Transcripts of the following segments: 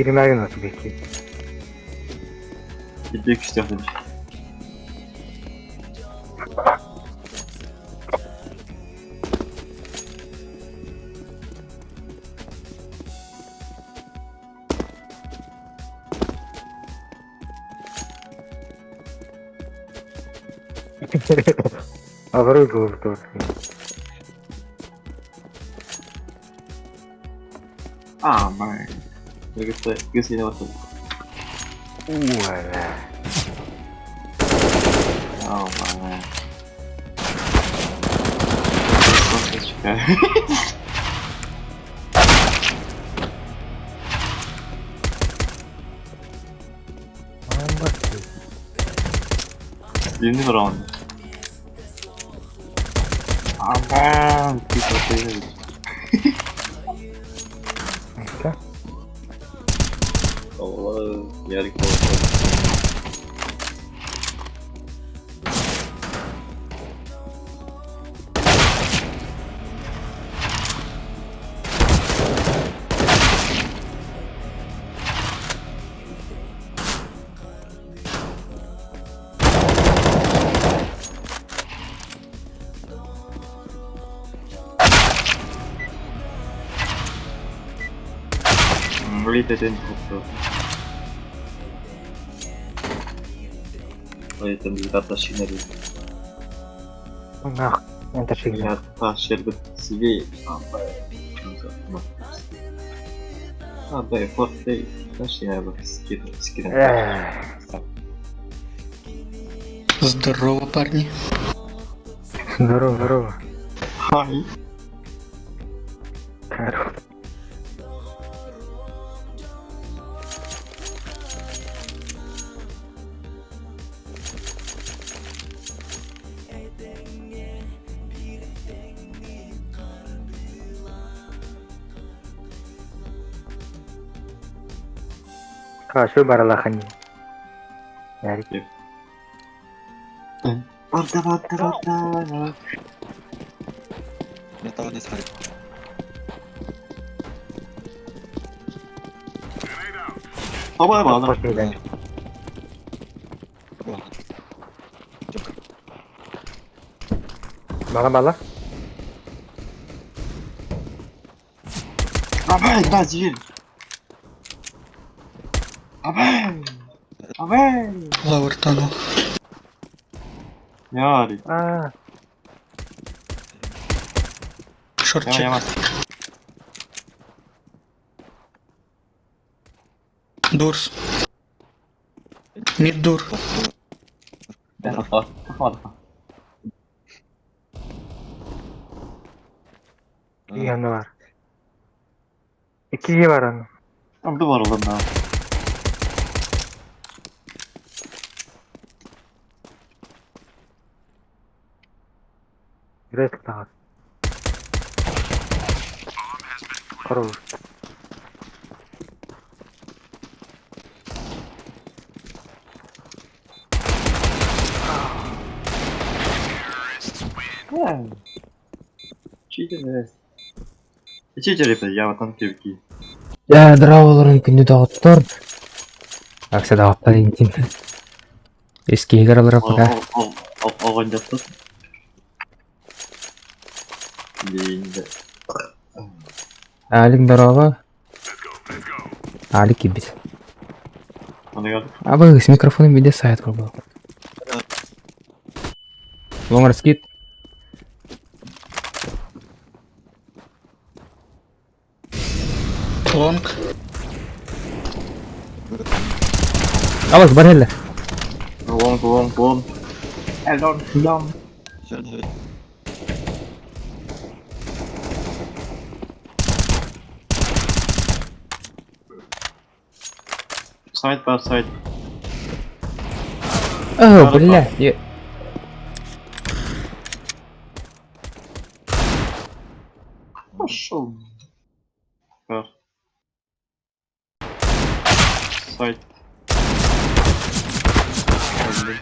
Киримээри гына бэки. Икки күүстээх эбит. Абыры кууртур. Ah, man. Gusto niya naman. Уара. Oh, man. Birini var Aman. Bir Esta. Allah. Ярик болот. Lite den Ой, там тащили. Нах, это фигня. Я тащил себе. А, да, форте. Тащи, скину, скину. Здорово, парни. Здорово, здорово. Хай. Хорош. Хорошо, баралахани. Ярик. Барда, барда, барда. По-моему, она. Последний. Бала бала. Абай, да, дверь. Абай. Абай. Лаур тонул. Ярик. А, Шорт Яма, яма. чек. Дурс. Мид дур. Это то. Икки бар. Икки бар аны. Там бар одан да. Грек тагы. Хорош. Бля. Читер. Читер, я вот танки. Дьэ, дорооболорун күндү доҕоттор. Акса доҕоттор интим. Искиһигэр олорор пока. Оҕонньоттор. Блин, да. Алик здорово. Алик киирбит. Аныгар. Абы, с микрофоном виде сайт был. Лонгер скид. Лонг. Абас, бар Лонг, лонг, лонг. Лонг, лонг. Сайт бар, сайт. О, бля. Пошел. Бар. Сайт. Блин.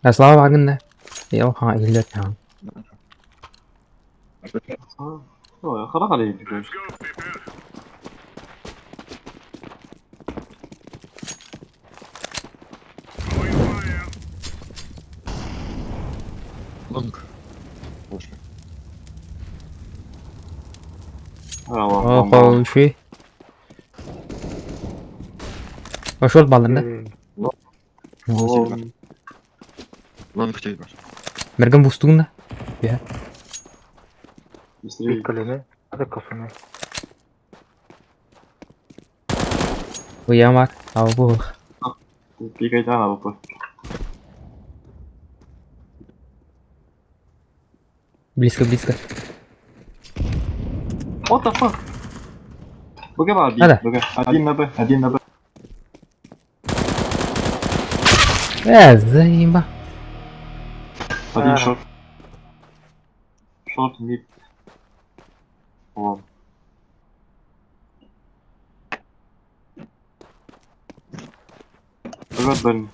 А Слава Вагнер. Я ха, или там. Хара عليه. Лонг. Боже. О, хороший. Пошел баллар, да? Лонг тебе. Мерген бустугна. Быстрее. Уямар. Албу. Бегай да, АВП. Близко, близко. What the fuck? БГ А, да. один, БГ. Один на Б, один на Б. Заеба. Один А. шорт. Шорт, мид. Вон. БГ дальний.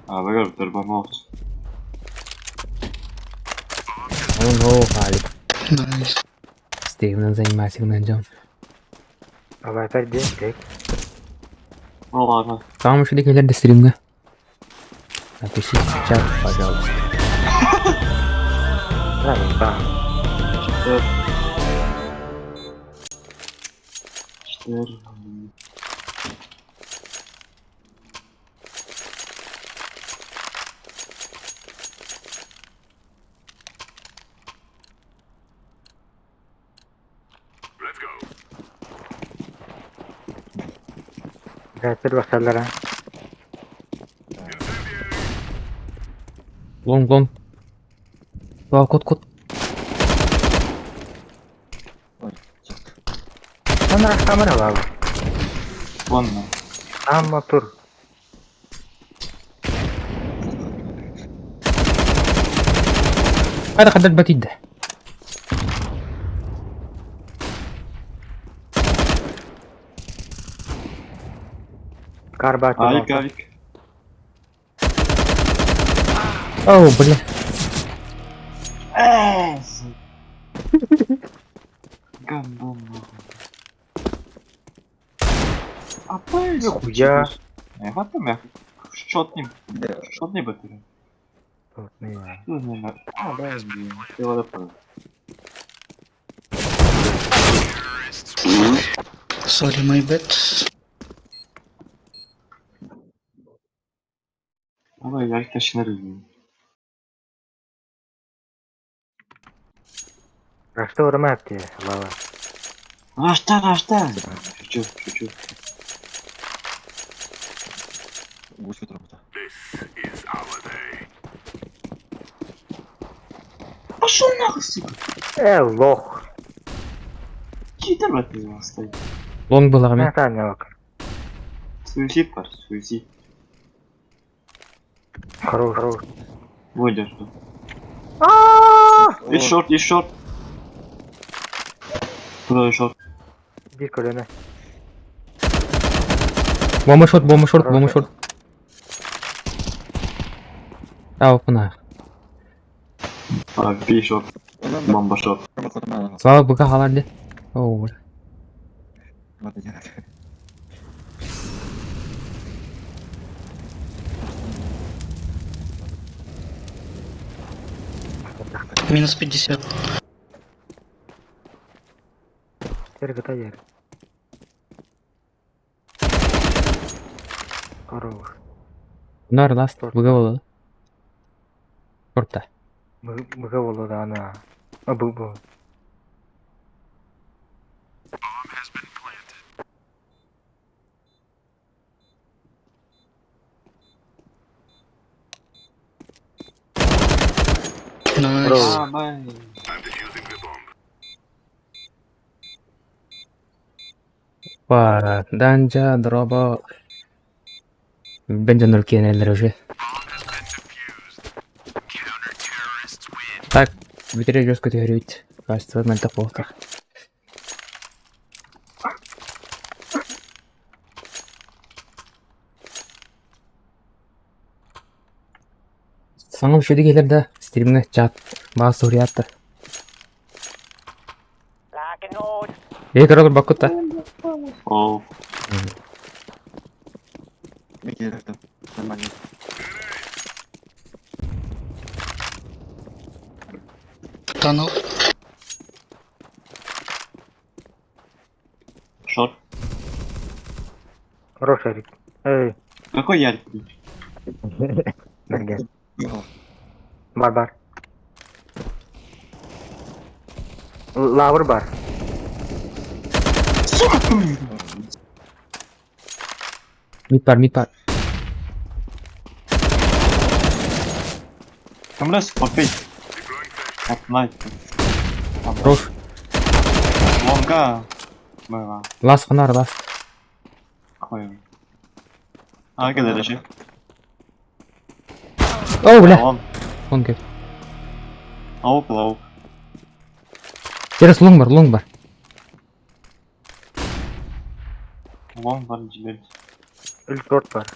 А, БГ дербанул. О, ну, Алик. Найс. Стримнан занимайся, найдем. Ну ладно. Там еще декелер стримга. Напишите в чат, пожалуйста. Четыре. Четыре. Лонг, лонг. Ла, кот, кот. Ой, так. Вон. هذا خدت بتيد. Авик, авик. О, бля. Эс! Гандон нахуй. А пыль. Нихуя. Вот там счет не батарея. Что за на? А, да, блин. Ты водопад. Sorry, my bad. Давай, я конечно люблю. Рашта, рашта! Шучу, шучу. Гусь утром-то. Пошел нахуй, сука! Лох. Читер в этой стоит. Лонг был армия. Суицид, пар, суицид. Хорош, хорош. Выдержу. А! Is short, is short. Куда short? Биир көлөнө. Бомба short, бомба short, бомба short. А, опна. А, B short, бомба short. Слава быка халарды. О, Минус 50. Сергата жер. Хорош. Нар last быга болду. Шортта. Быга болду да ана. А бу бу. Nice. А, бай. Па, данжа, дроба. Бенджанор кенелер уже. Так, битре жестко түһөрүт. Качество мөлтөх буолтах. Саҥа үчүгэй кэлэр да стримҥэ чат баас суруйаатта. Ээ көрө баккут да. О, Нормально. Tunnel. Short. Хорош, Ярик. Эй, Какой Ярик? Мерген. Бар бар. Лавр бар. Mid бар, mid бар. Камрас, попей. Fortnite. Хорош. Лонга. Была. Last ханар, last. Хуй. А, где лежит? О, бля. Лон. Он кеп. Аук, лаук. Через long бар, long бар. Long бар дебель. Үл short бар.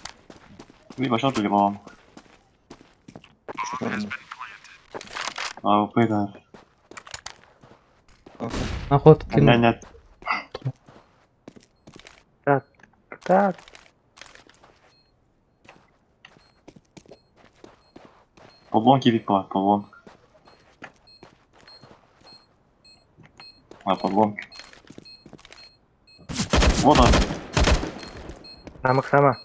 Либо short, либо long. АВП, да. Наход ким. Нет, нет. Так, так. Под long и випа, под long. А, под long. Вот он. Намык сама.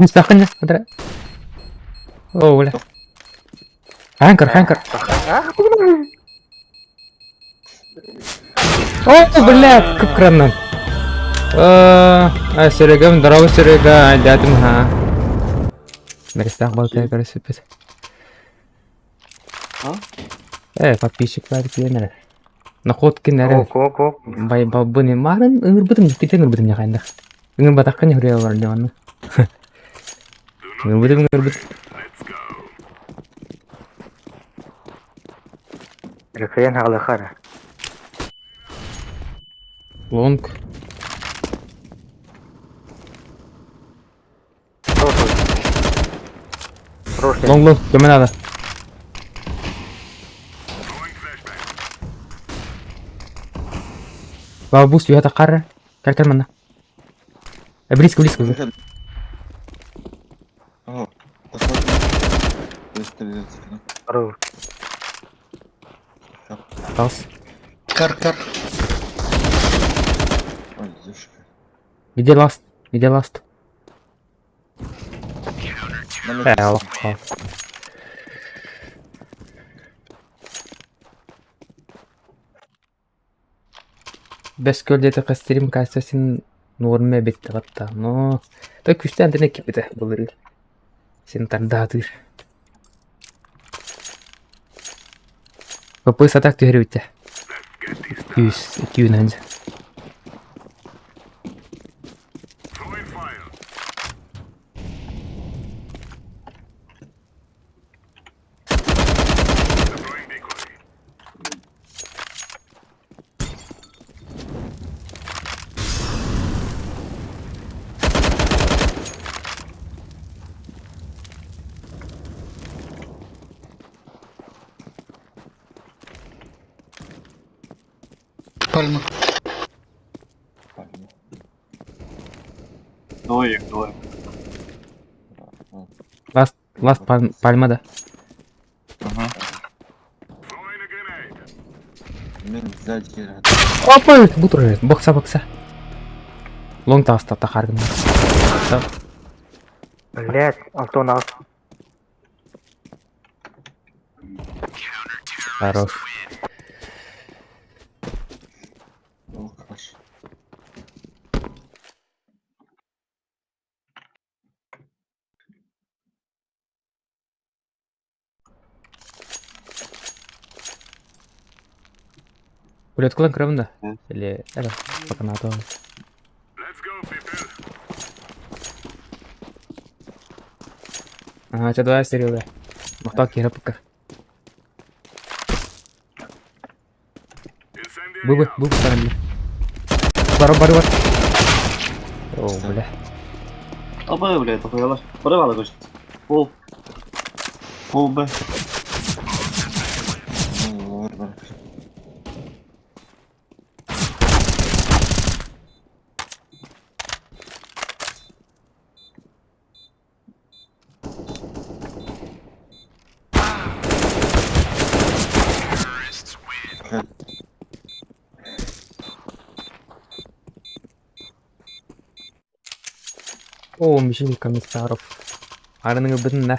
Сахын, смотри. О, бля. Ханкер, ханкер. О, бля, кып-краннан. А, Серега, здорово, Серега, дядым, ха. Мерестах балтай көрөсүппүт. А? Э, подписчик бар киенер. Находкин эре. Ок, ок, ок. Бай бабыны марын ыңырбытым, китен ыңырбытым яхайында. Ыңыр батаққан яхрия бар дегенне. Ыңырбытым, ыңырбытым. Рекрен халахара. Long. Хорош. Хорош. Long, long, көмө надо. Бабус, юата қара. Кәл кәл мана. Э, близко, близко уже. О, Хорош. Тас. Car, car. Где last? Где last? Э, аллах. Бес көлдеті қастырым кастасын норме бетті қатта. Но... Той күшті антенна кепеті бұл Сен тардатыр. ПП сатак түһәрі бітті. Юз, 200 анжа. Пальма. Пальма. Двое, двое. Last, last пальма да. Угу. Мен сзади киирэн. Опа, бу турар. Бокса, бокса. Лонг таҕыста тахааргын. Блять, Антон ас. Хорош. Ол хорошо. Рулеткалан көрөбүн да? Мм. Или это, пока на то. Ага, чэ, давай, Серега. Махтал киһи пока. Быбы, быбы, саран Бары, бары, бар. О, бля. Абы, блядь, охуела. Порывала, говорит. Пол. Пол Б. Олор бар. О, Мишель Комиссаров. Арының бідін да.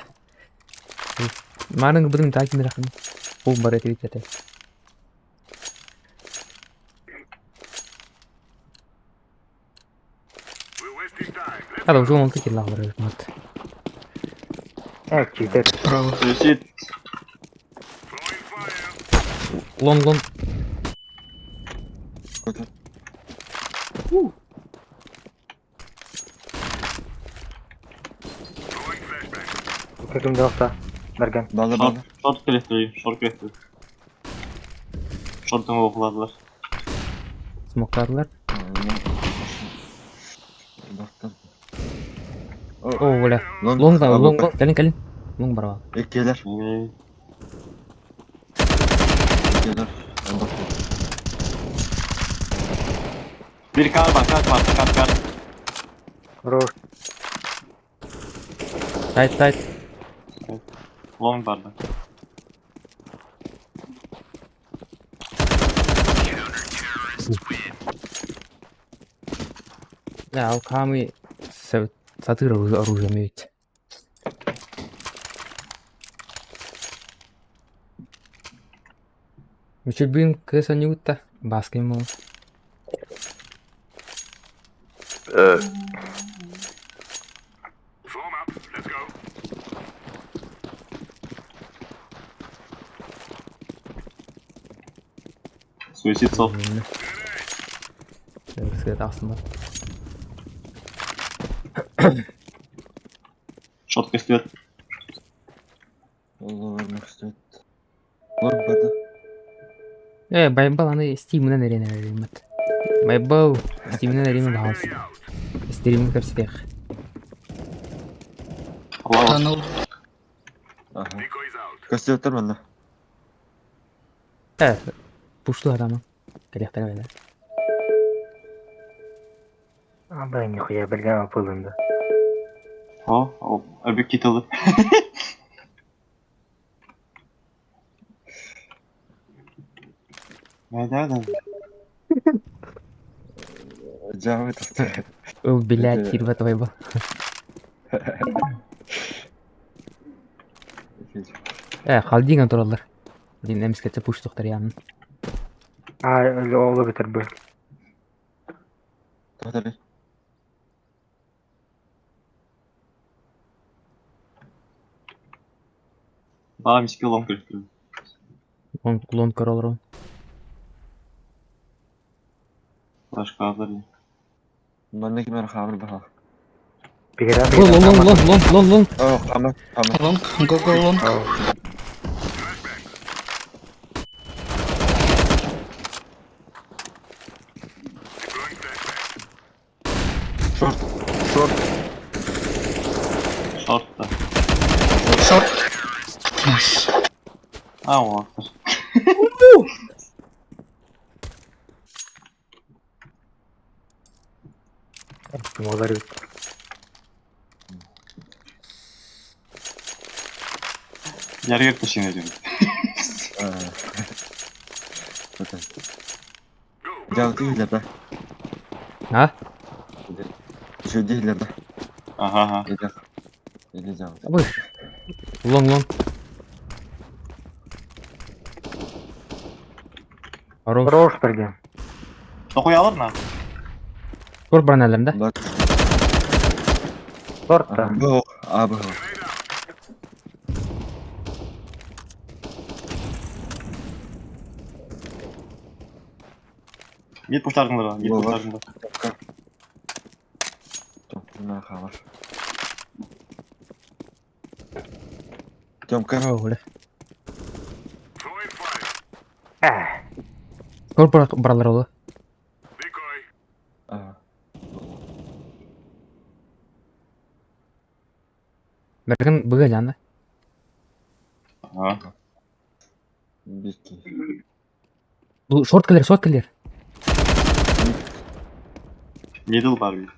Марының бідін так мирахын. Ол бар етеді. Hadi уже 16 килл алыр мат. Читер. Право. Суицид. Лон лон. Көтөр. Ким да Мерген. Балы Шорт, балы. шорт кірестірейін, шорт кірестірейін. Шорттың оқыладылар. Смоктадылар. Бактар. О, бля. Лонг. Лонг да, лонг лонг. Кэлин кэлин. Лонг бар. Эккелер. Эй, Эккелер. Бактар. Bir kar var, kar var, kar kar. Хорош. Сайт сайт. Long bardı. Да, алкамы сатыр оружие имеют. Мичурбин кыса не утта. Баска ему. Суицид сол. Свет астында. Шорт кірестіреді. Олор мөкстөт. Лонг барды. Э, байбал аны стимнен эрен эремет. Байбал стимнен эреме багалс. Стримин көрсетек. Лава. Тоннел. Аха. Көстөттөр манна. Э, пушту адамы. Келектер байлар. Абай, нихуя, белгән апылынды. О, о, öbür kit alır. Nerede? Жабы тахты. О, блядь, Это- кирбат байбал. Э, халдинга туралар. Дин эмискете пуштуктар янын. А, олы битер бу. Тахты. Daha miski long kırıktı. Лон лон королрон. Başka alır ya. Манна кимер хамыр баха. Бигерән Лон лон лон лон лон лон. О, хамыр, хамыр. Лонг. Го, го, лонг. Шорт. Шорт. Short da. Шорт. Найс. Ha o attır. Буолар эбит. Яргер тушин этим. Дьалты да. А? Үчүгэй да. Ага, ага. Или или дьалты. Выше. Long, long. Хорош. Хорош бэргэн. Тохуялар на? Көр баран да? Бар. Short да. Бу а бу. Мид пуштаргыңдар, мид Бар. пуштаргыңдар. Тёмка хаалар. Тёмка. О, бля. Э. Көр баралар ола. А. Бэрген быга жана. Ага. Бики. Бу шорт кэлэр, шорт кэлэр. Мидл бар бит.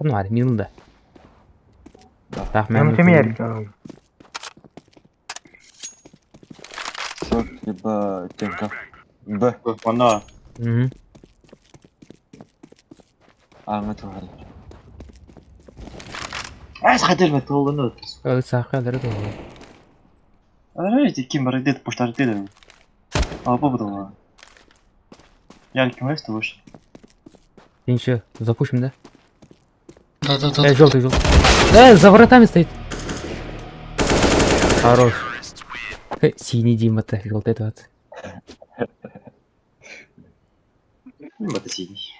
Кім бар, мидл да. Да. Так, мен. Мен Ярик. Шорт либо Тёмка. Б. Онда. Мгм. Аңы туғай. Айс хотел бы толдыны. Өл сахалар да. Ай, ким бар дед пуштар дед. А по буду. Ярик, ким есть выше? Сен еще запушим, да? Да-да-да. Желтый, желтый. За воротами стоит. Хорош. Синий Дима-то, желтый 20. Ну, это синий.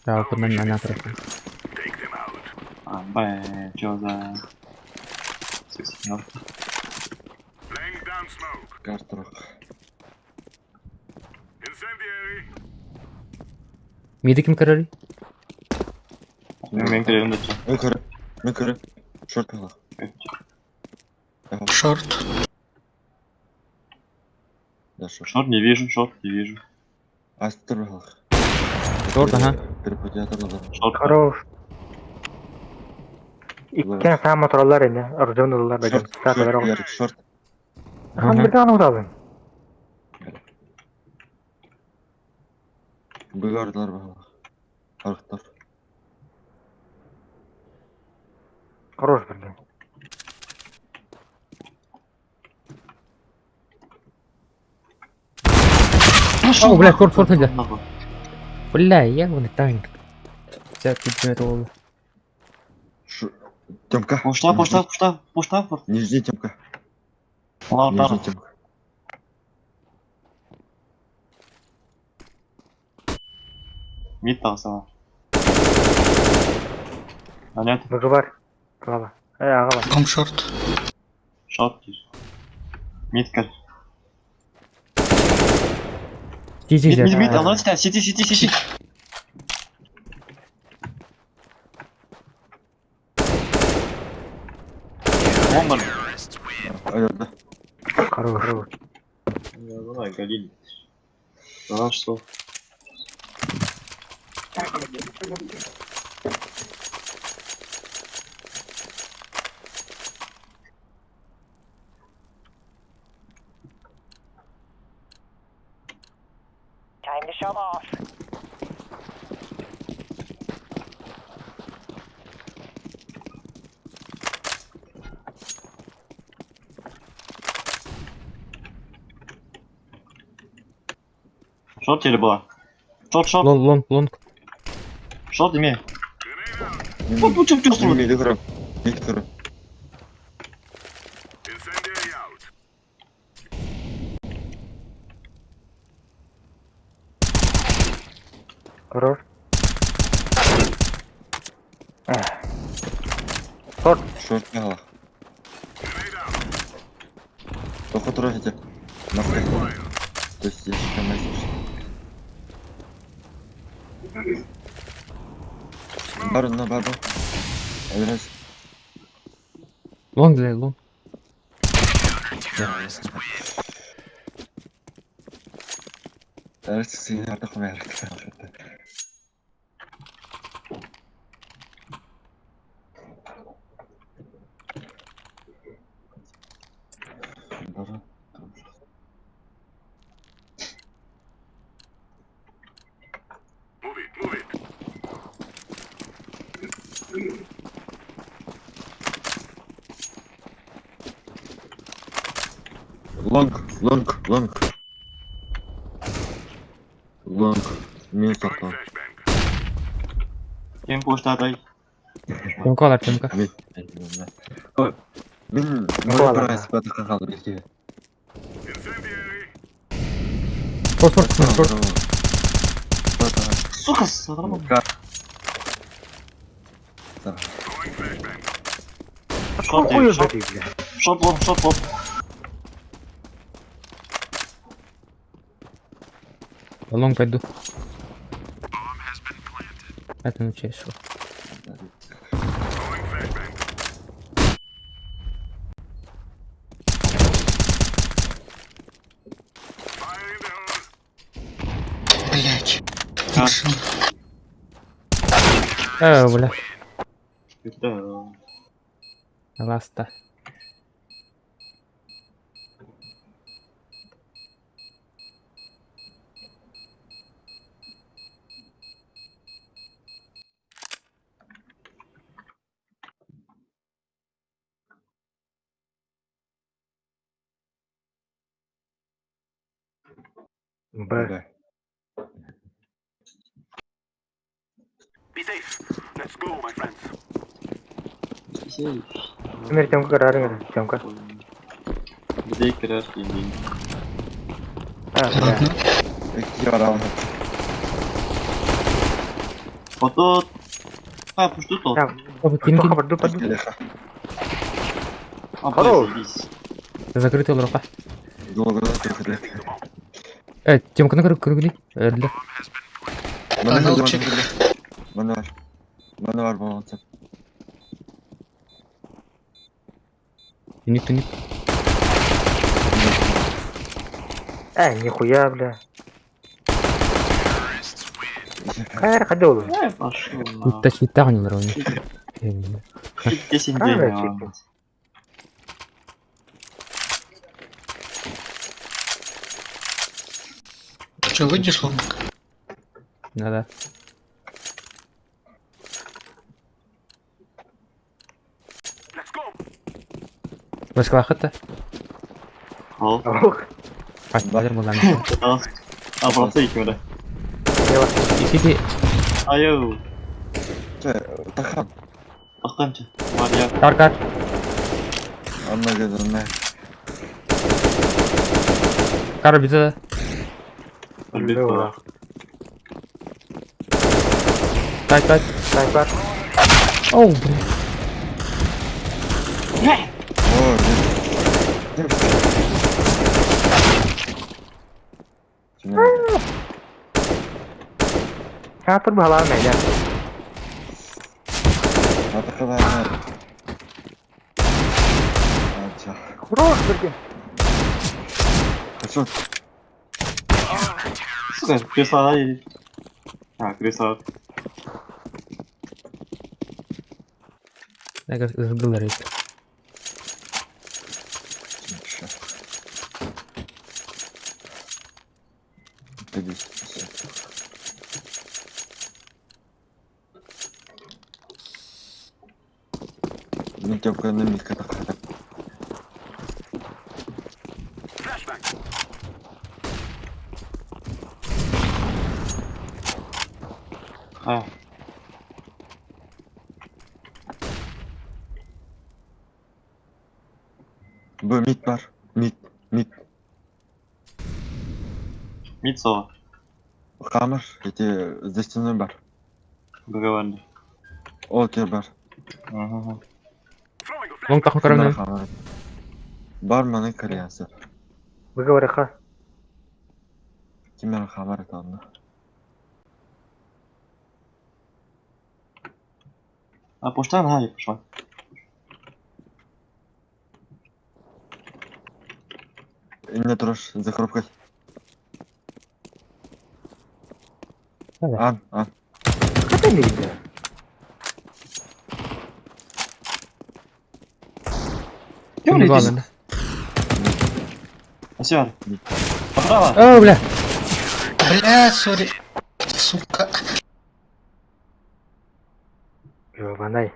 Да, вот на трохи. А, б, чё за... Сигнал. Картрух. Миди ким көрөр? Мен кірерім де чё. Мен көрі. Мен көрі. Шорт қала. Шорт. Да, шорт. Шорт не вижу, шорт не вижу. Астыр қала. Шорт, ага. Перепутятор. Шорт. Хорош. Иккен саама тураллар эне. Орден ыллар бэргэн. Шорт, шорт, Ярик, шорт. Хан бирден аны уталын. Бұғардылар бағала. Арықтар. Хорош бэргэн. О, бля, шорт, шорт нельзя. Нахуй. Бля, я вон танк. 55 метров. Тёмка. Пушта, пушта, пушта, пушта. Не жди, Тёмка. Ладно, Не жди, Тёмка. Мид тағысана. Понятно. Быгы бар. Клава. Э, ага бар. Ком шорт. Шорт дейш. Мид кір. Тизи Мид, мид, мид, ана сен, сити, сити, сити. Он бар. Айда. Хорош. Хорош. Давай, Галин. Давай, что? Time to shove off. Шорт или была? Шорт, шорт, Лонг, лонг, лонг. шорт имей. Ну, ну, чё, чё, Мид көрі. Мид көрі. Хорош. Э. Шорт. Шорт қала. Тоққа тұра хете. Маска. То есть ящик Бар онна бар бар. Әлірәз. Лонг, бля, лонг. Әлірәз сені артық қомай Бар. Лонг, лонг, лонг. Лонг. Мен сақтан. Кем поштадай. Тёмка алар, Тёмка. Мен. Ой, Мен Алар. бір айспады қалды бізге. Шорт, шорт, шорт. Сука, садырма. Шорт, Хуй шорт, забей, бля. шорт, лонг, шорт, лонг. Лонг пойду. Это ну через шорт. Блять. Машина. Бля. Да. Ласта. Б. Мир Тёмка көрөр, Тёмка. Где кірер дейін. А, бля. Ладно. Екі аралны. Ото... А, пушту тот. Там, Кин, кин. хабар, дупа, дупа. Леха. А, Хорош. заебись. Закрытый рука. Долго тұрды. Тёмка, на кругли. Для. Каналчик. Міне бар. Міне бар болған Туник, туник. Нихуя, бля. Хайр, ходи oğlum. Пошел на. Точнее, так не ровно. 10 Правильно, день. типа. Че, выйдешь, Лонг? Да-да. Баскалахата. Ал. Ох, Хазыр булан. А, просто екеуі. Исити Айу. Тахан. Аққанчы. Мария. кар кар. Анна келді, Кар бизе. Өлбек Бля. Тай тай. Так, бар. Оу, блин. О, Ha, tur bahalan meydan. Хорош, блин. Хорошо. Сука, кресла. А, кресла. Так, сгыл рейд. Мен тёпканы микка таққадым. А, Бу мид бар. Мид, мид. мид соға. Хамыр, эти за стеной бар. Договорились. Окей бар. Ага. Лонг тахын карамын. Хамыр. Бар маны кореясы. Выговориха. Ким эрэ хаамар этэ онно. А пошла наһаа пошла. Иннэ турар, за коробкой. Давай. Аан, аан. Хата не видно. Кем Ладно. Асер. Направо. О, бля! Бля, сори. Сука. Ёбанай.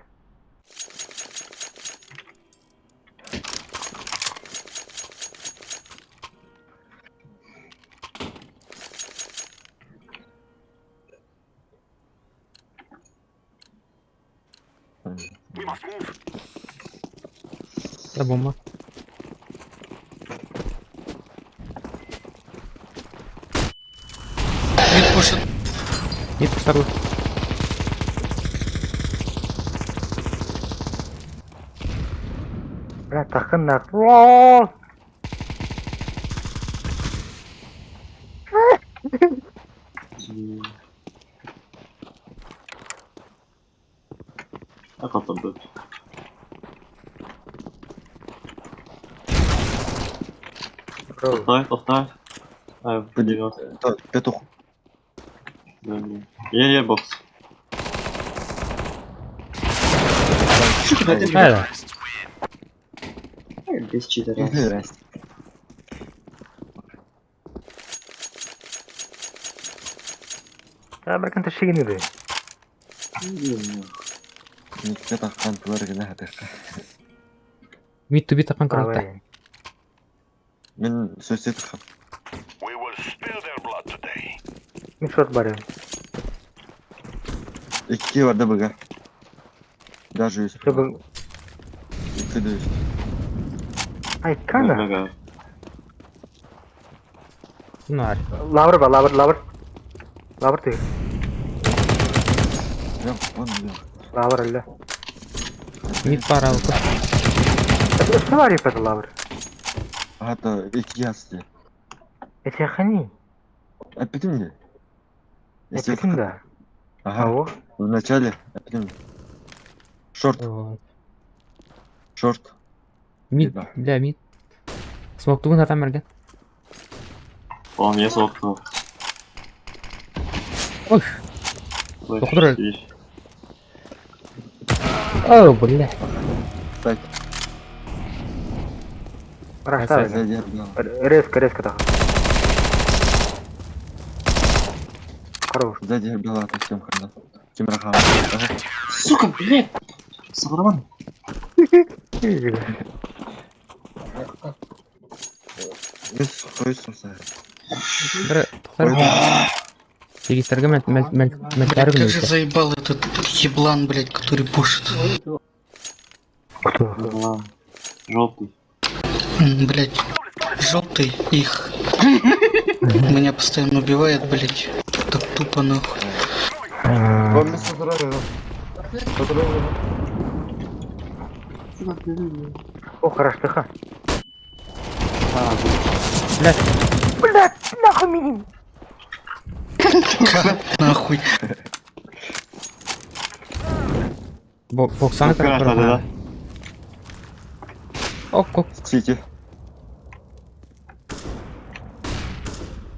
Да бомба. Мид пушит. Нет, второй. Бля, тахын нах. Лол! А потом будет. Тоқтай, тоқтай. Ай, 90. Петух. Е, е, бокс. Хайда. Без читера. Здрасте. Американ ташигини дэ. Никке таххан туар гына хатыхха. Мид туби тапан карата. Давай. Мин сөсет таххан. Мин шорт барым. Икки барда быга. Даже үс. Чтобы... Икки да үс. Ай, кана. Ну, Лавр ба, лавр, лавр. Лавр ты. Yok, он yok. Лавр әллә. Мид пара алка. Что варит это лавр? Хата икки ясты. Это хани. Эпитим де. Это да. Ага. Ого. В начале эпитим. Шорт, шорт. Мид, Да. бля, мид. Смок тугун атам мерген. Он я соқту. Ой. Тоқтыр. О, бля. Так, Раставлю. сзади Резко, резко так. Хорош. Сзади бела, это всем хана. Кимрахан. Сука, блядь! Сабраман. Үс, қойсың сен. Бір, тоқтар. Регистрге мел мел мел мел Блядь, как же заебал этот еблан, блядь, который пушит. Кто? Желтый. Блядь, желтый их. Меня постоянно убивает, блядь. Так тупо нахуй. О, хорош, тихо. Блядь. Блядь, нахуй меня. Как нахуй? Боксаны Да, да. Ок, ок. Сити.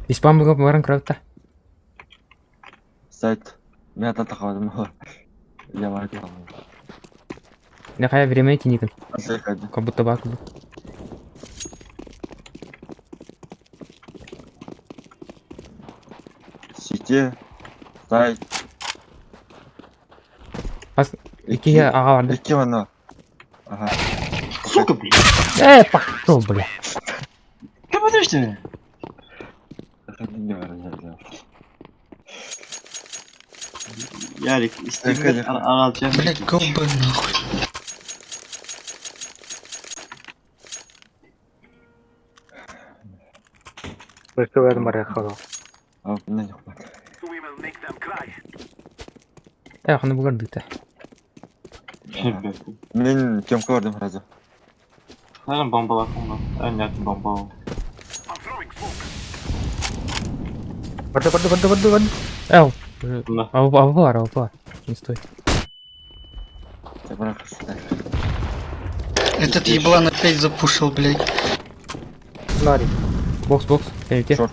Испан бүгін баран кірапта. Сайт. Мен ата тақабадым. Я бар Не қая время тинитин. Сайт. Как будто бак был. Сити. Сайт. Бас, Икки аға барды. Икки вана. Ага. Сука, блядь. Э, пошел, бля. Да подожди. Не бар, не бар. Ярик, Э, аралча. Блядь, голубой нахуй. Что я думаю, хало. А, не, не, Э, қаны бұлар дыта. Мен темка бардым сразу. Наверное, бомбалар. А, нет, бомбал. Барды, барды, барды, барды, барды. Эл, На. АВП, АВП. Не стой. Этот еблан опять запушил, блядь. Нари. Бокс, бокс. Кэлите. Шорт.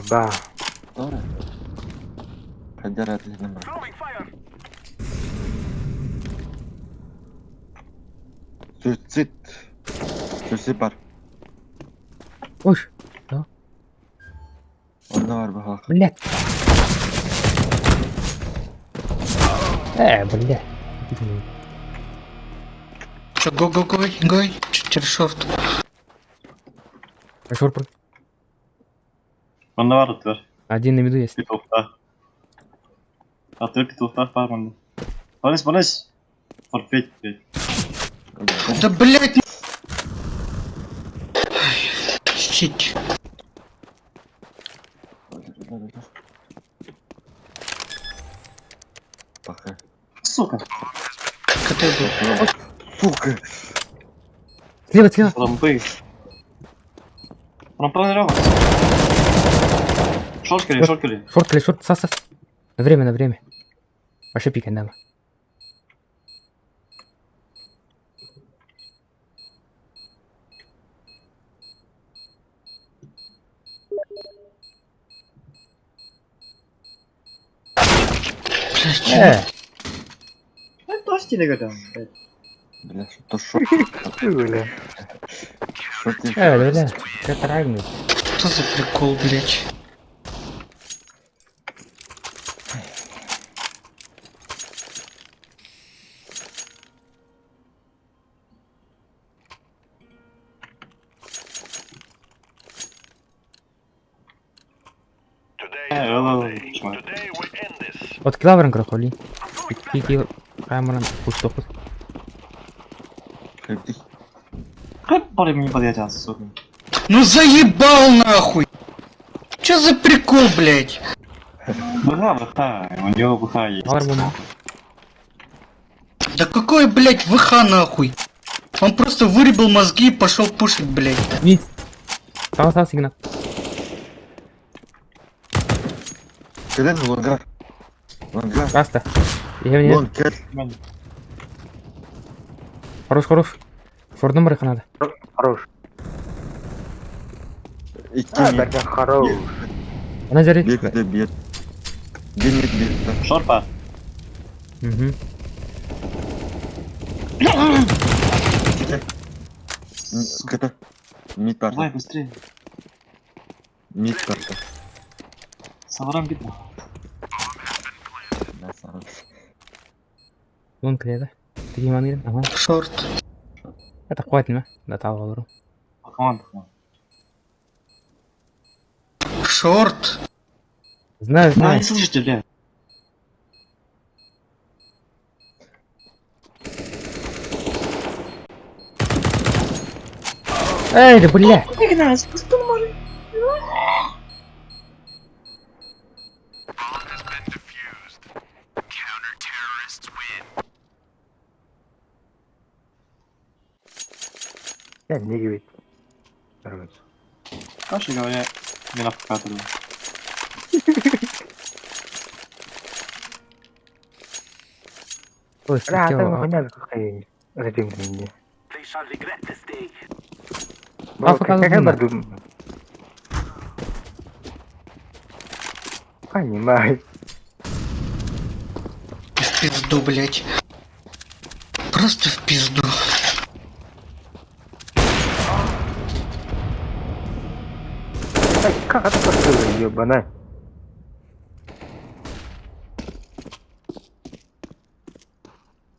Ба. Doğru. Хайдар атылым бар. Суицид. Суицид бар. Ой, Онда бар бахақ. блядь. Бля. Чё, го го гой, гой, через шорт. Шорт. Онда бар атыр. Один на виду есть. Петухта. Атыр петухта бар онда. Борис, Борис. Форфет, блядь. Да, блядь, ну- Ай, Сить. Баха. Сука. КТ был. Сука. Слева, слева. Рампы. Рампа не Шорткали, шорткали. Шорт, или шорт, сас, сас. На время, на время. Вообще пикай, да. Блядь, Прости, не годам. Бля, что шо? Бля. Шо ты? Бля, это рагнуть. что за прикол, блядь? Вот килаврын крохоли. Пики камеран пустохут. Кырдык. Как парень мне подъедет, сука? Ну заебал нахуй! Чё за прикол, блядь? БХ, БХ, у него БХ есть. Нормально. Да какой, блядь, ВХ нахуй? Он просто вырубил мозги и пошел пушить, блядь. Вниз. Сал, сал, сигнал. Кэлэн лонгар. Лонгар. Раста. Я мне. Лонг кэл. Хорош, хорош. Шорт номер надо. Хорош. Икки А, мид. бәрден хорош. Она зарит. Бир де бир. Бир мид бир. Шорпа. Угу. КТ. Мид Давай барда. быстрее. Мид барда. Саврам битва. На самом. Вон кледа. Ты маныр. Ага. Шорт. Это хватит, не? Да, того говорю. Команда. Шорт. Знаю, Да, знаю. не слышите, бля. Эй, да бля. Я не говорит. Короче. Короче говоря, меня покатывали. Ой, Бля, хотел, там а. хуйня какая. Зачем ты мне? А, пока Какая ладно. барду? Понимаю. В пизду, блядь. Просто в пизду. Ай, как это пошло, ебана?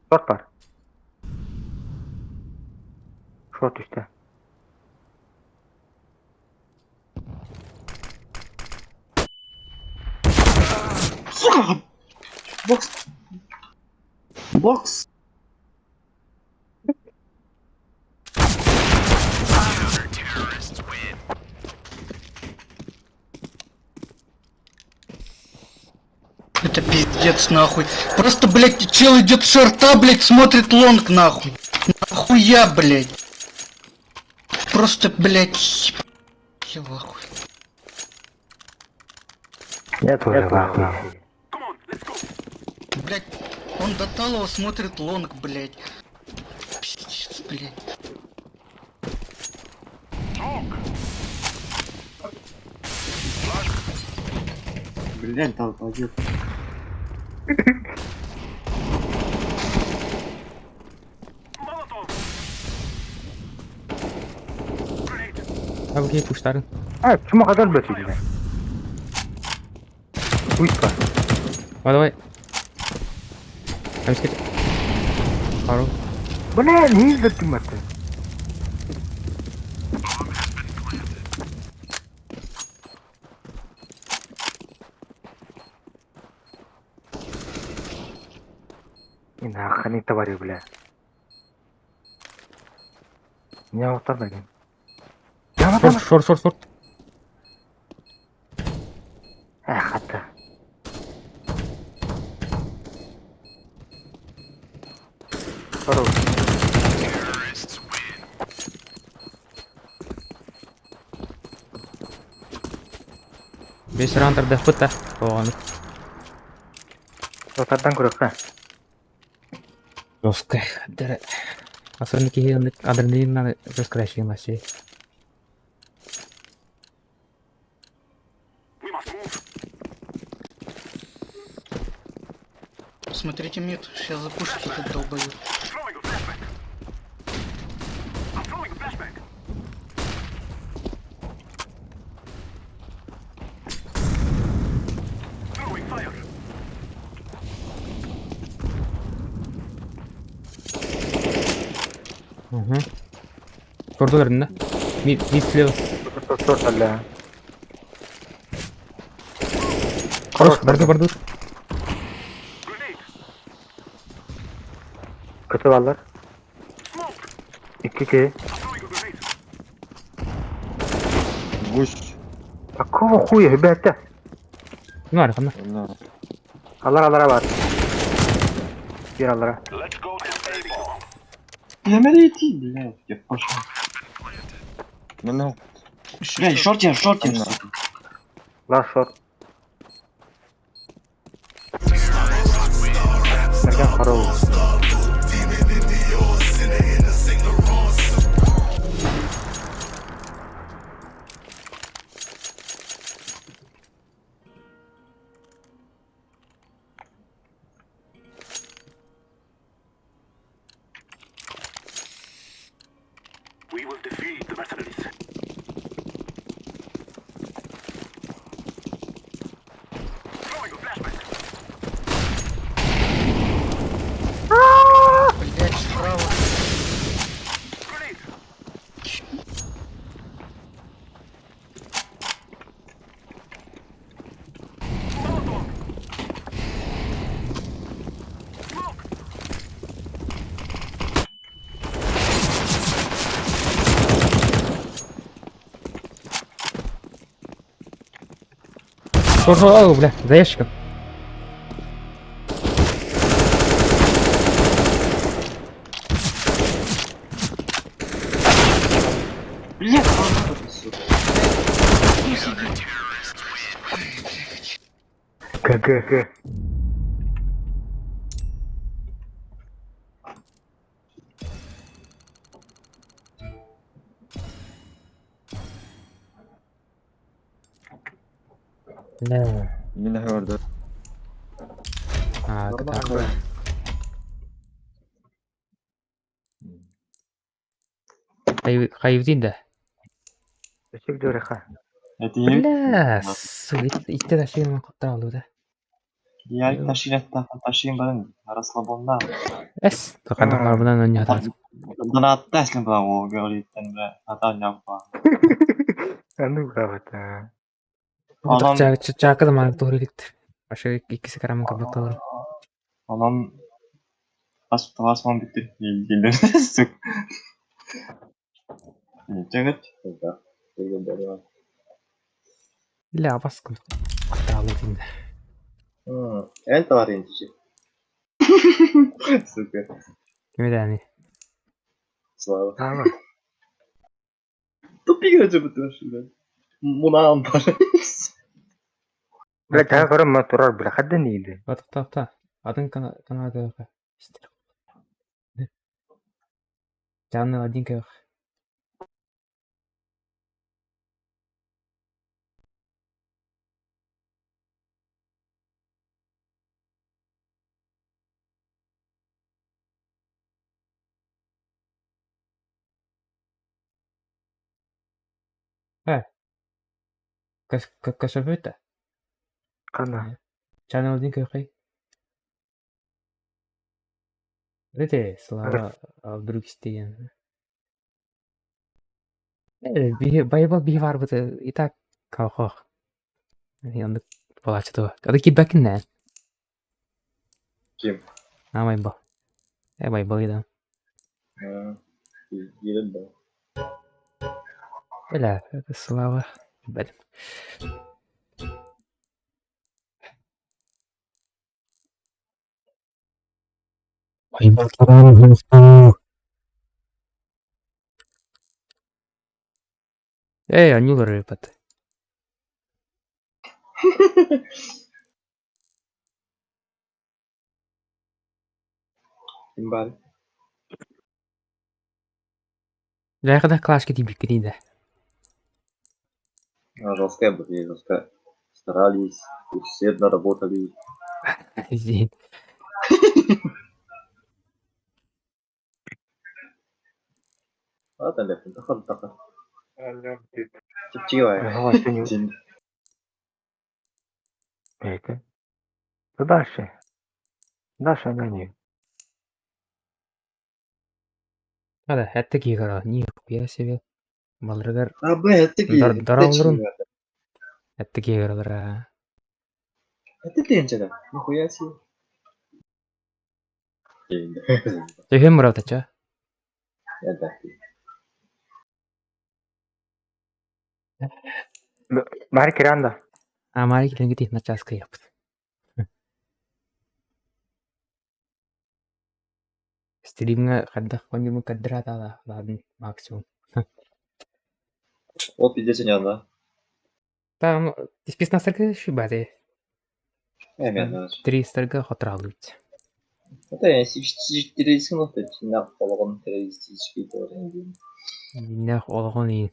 Шорт бар. Шорт үсті. Сука! Бокс! Бокс! Это пиздец нахуй. Просто, блядь, чел идет с шорта, блядь, смотрит лонг нахуй. Нахуя, блядь? Просто, блядь, я в ахуе. Я тоже в ахуе. Блядь, он до талого смотрит long, блядь. Пиздец, блядь. Блядь, долбоёб. А окей, пуштарын. А, чему хадар блядь у тебя? Пусть по. Давай, давай. Эмискэ. Пару. Бля, не ты маты. И нахрен твари, бля. Меня вот так блин. Я Шорт, шорт, шорт, шорт. Эх, это. Хорош. Бес раунд тардыахпыт да. Оҕону. Ротардан көрөккө. Жесткая. Дәрі. Особенно киһи адреналин надо жестко вообще. Смотрите mid, сейчас запушит этот долбоёб. Угу. Кордонер, да? Mid, mid слева. Шорт, бля. Хорош, барды, барды. Kötü varlar. İki ki. Буш. Какого хуя, ребята? Ну, архана. На. Алар алара бар. Gir алара. Бля, иди, блядь, я пошел. На на. Ещё Блядь, шорт. шорт я, шорт я, На. сука. Last short. Mergen хорош. Блядь, справа. Шорт, шорт, о, бля, за ящиком. Блядь, сука. ГГГ. Бля. Мин көрдө. А, так. Хайвдин да. Өчүк дөрөха. Это я. Бля, сука, итте да шейін қоттан алды да. Я таширятта ташин барын расслабонна. Эс, тоқандық марбынан өнне атады. Донатта эслен була о говорит бля ата няпа. Аны гавата. Анан Чакы да маны туһур иликтир. Башы иккиси карамын кырбак толору. анан ас тавасман бүттүр елдер сука. Жеңет. Да. Бля, абас күн. Қоттан алды деймін. Эн тавар инчи. Сука. Кеме дәни. Слава. Ама. Тупик это блядь. Мунаан бар. Бля, таһа көрөн ма турар, бля, хаддан ииди. Тохто, Атын каналга истер. Channel один көх. Э. Касафыта. Ханна. Channel один көх. Эти слова вдруг стен. Байбал би бар бит и так калхох. Янды балачы. Ады кибәкин нә. Ким? А байбал. Э байбал иде. Елен да. Бля, это слава. Бәлем. Байбал таран Эй, анюлар репет. Ким бар? Ләгәдә клашка дип биккән иде. Жесткая были, жесткая. Старались, усердно работали. Зин. Ладно, лепин, тахар, тахар. Чипчивая. Ага, сен Это. Да дальше. Дальше она не. Ада, хәтта кигара, нихуя себе. Балыргар А, бля, это Дар- даралрын. Хәтта кигаралар. Это тенче, Нихуя себе. Төһөм муратача. Это. Бар киранда. Амари килен на часка япт. Стримга хадда конюму кадрата да, ладно, максимум. Вот пиздец не она. Там исписна саргы шибаде. Э, Три саргы хотралыть. Это я на пологон террористический тоже. Нах ологон и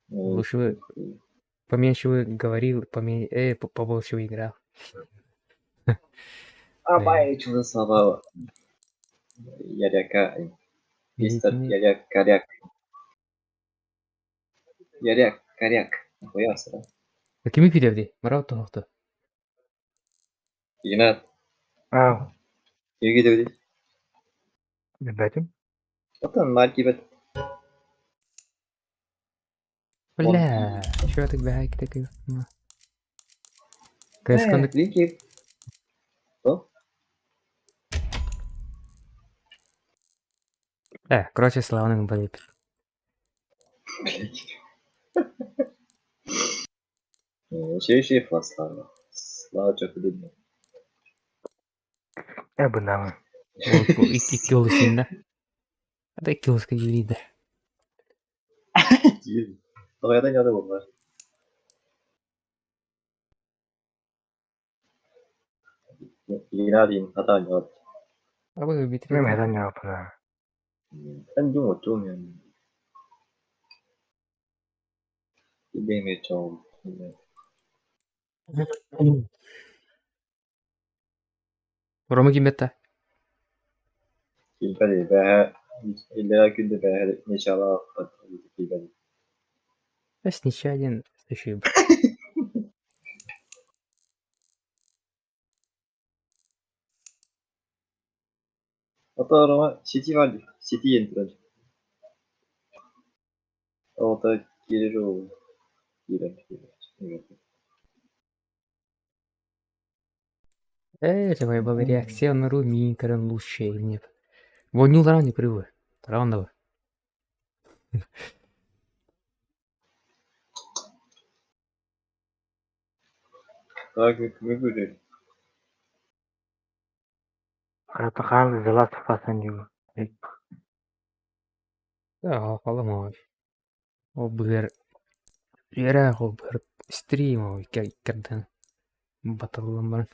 лучше бы поменьше бы говорил, поменьше, побольше бы играл. А бай, что за слова? Яряка. Мистер Яряк Коряк. Яряк Коряк. Нихуя себе. Кими күдәвди? Марау тохты. Игнат. Ау. Кимге девди? Бәтим. Отан марки бет. Бля, что так бәйк такой? Кэсконы Вики. Что? Короче, славный болит. Блять. Еще Слава. Слава что видно. Э, бы нам. Икки олысында. Ада икки олыска юриде. Давай я не было. Игнатин, хата не Абы битре. Мен хәдән япына. 좀 어쩌면 이름이 좀 Рома кимбетта. килбэри бэһэ иллэрэ күндэ бэһэ нечала килбэри Эс ничего еще. Ото Рома сити вали сити энтрен. Ото кирилл кирилл кирилл. Э, был реакция на руми, карен лучше не. Вонюл ран не привы. Раундовый. Так, выбрали. Харатахан The Last of Us and You. Да, халамаш. Ол быар үөрэх ол быар стрим ол иккэрдэн батыллан баран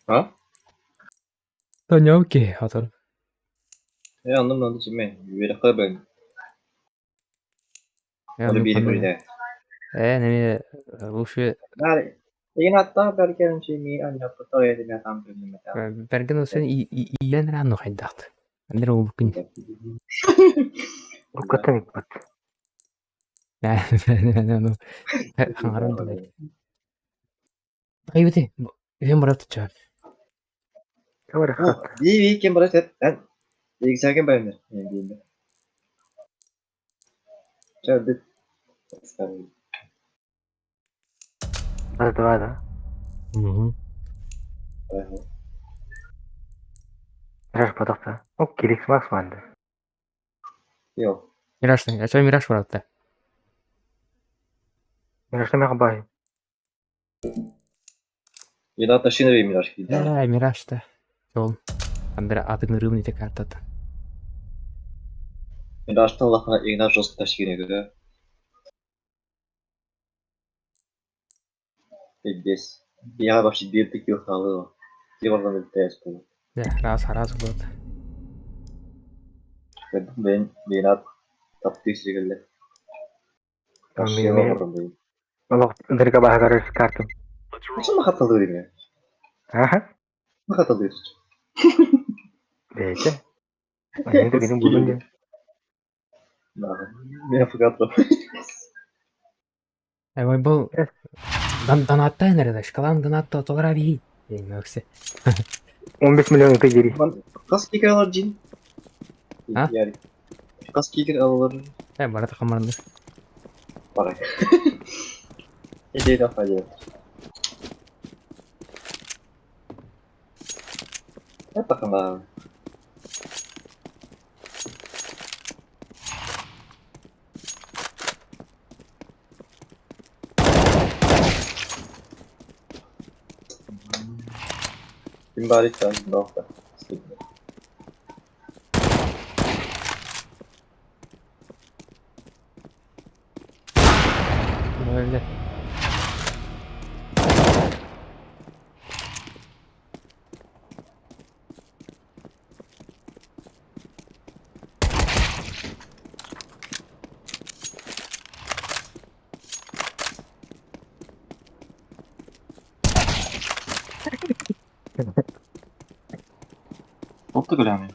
А? Тоня окей отон. Э, онно мынаны чимэ, үөрэххэ бэн. Оны биири көрүнэ. Э, неме лучше Еген аттаах бэргэн чимии анньаппыттар эдиме там көрүнмэтэ. Бэргэн олсын иилэн раанну хайдаахт. Андер ол күн. Уруккаттан икпат. Ну, хаңаран да. Айбыты, үһүн барап туча. Говори хат. Би кем барат эн. Bilgisayar bayımdır. Yani diyeyim. Çöldü. Раз два, да? Угу. Мираж потохта. О, Кирикс Макс манды. Yok. Мираж, а что Мираж баратта? Мираж не бай. Yine taşını bir Miraç gibi. Э, Мираж та. Ол. Андера атын рыбный те картата. Miraç'tan Allah'ına Ignat Jost taşını göre. Пиздец. Я вообще бир таких халыл. Я вам не тест. Да, раз, раз вот. Ben Minat таптыы сигелле. Олох ынырга баһагар картым. Nasıl хаталыр эми? Аха. Хаталыр. Бэйте. Они дегенин булдум дии. Мен фагатро. Ай, был донатта энерде, шкалан донатта толора би. Эң өксө. 15 миллион өтө жери. Кас кикер алар жин. А? Кас кикер алар. Э, барата камарны. Барай. Идея файда. Это хана. Ким бар иккен, доктор. Öyle. Топту гулями.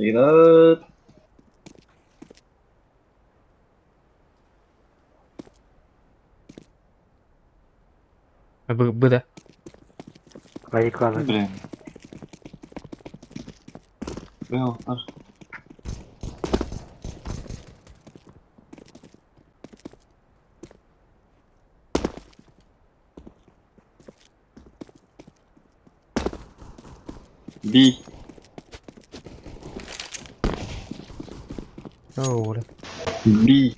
Игнат. Б да. Лайклады. Блин. Был. Би. О, Би.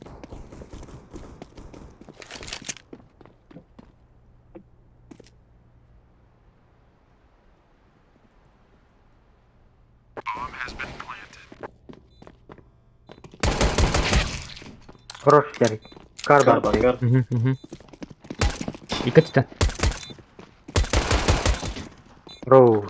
Хорош, Ярик. Карба. Кар, кар. Угу, угу. Икки Роу.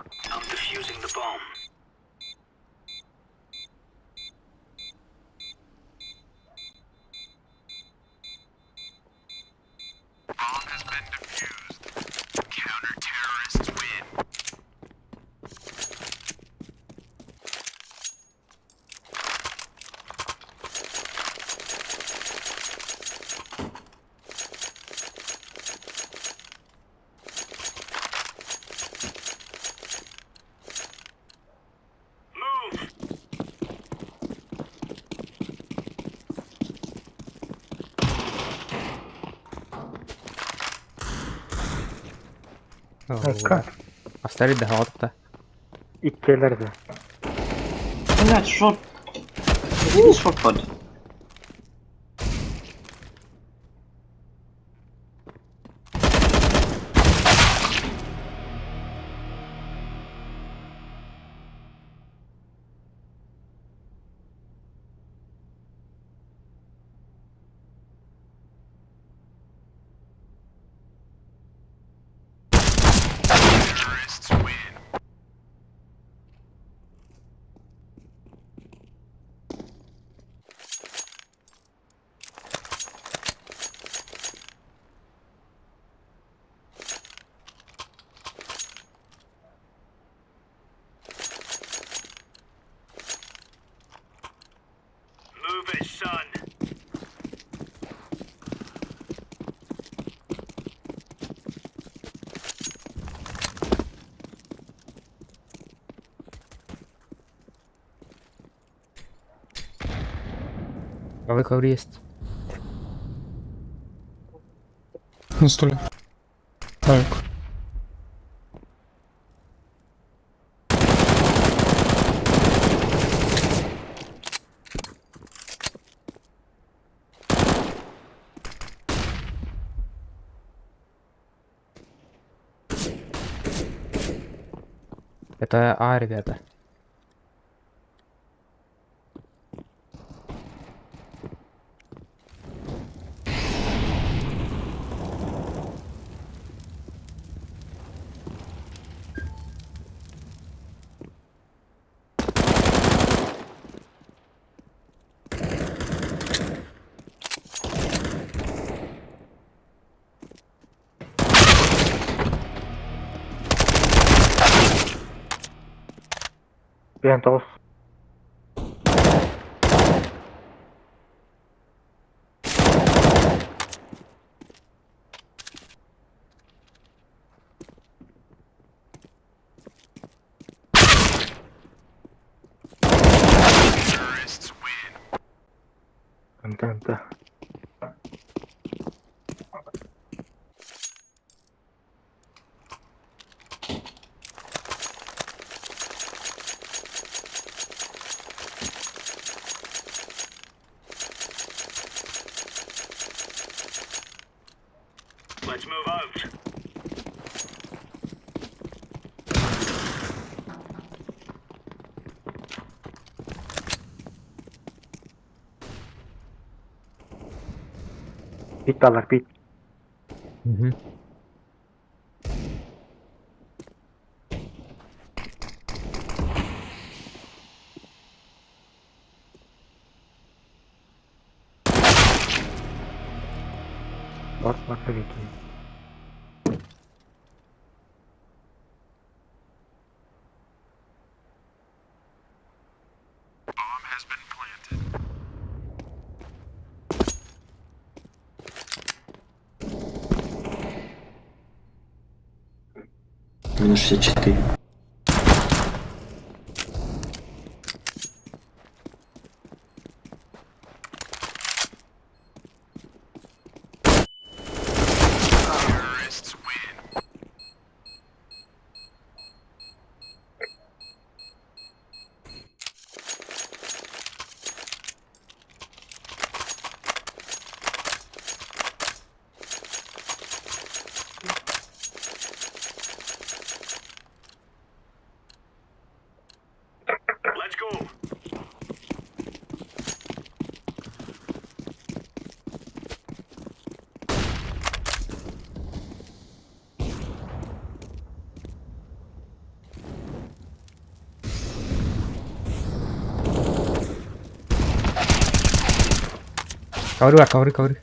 Как? Оставить да да. Иккилэр. Блять, short. Short под. Правый ковер есть. На стуле. Так. Это А, ребята. Бентос. М-т-м-т. Бит алар, бит. Угу. Бар, бар, бит. Минус 64. Ковры бар, ковры, ковры.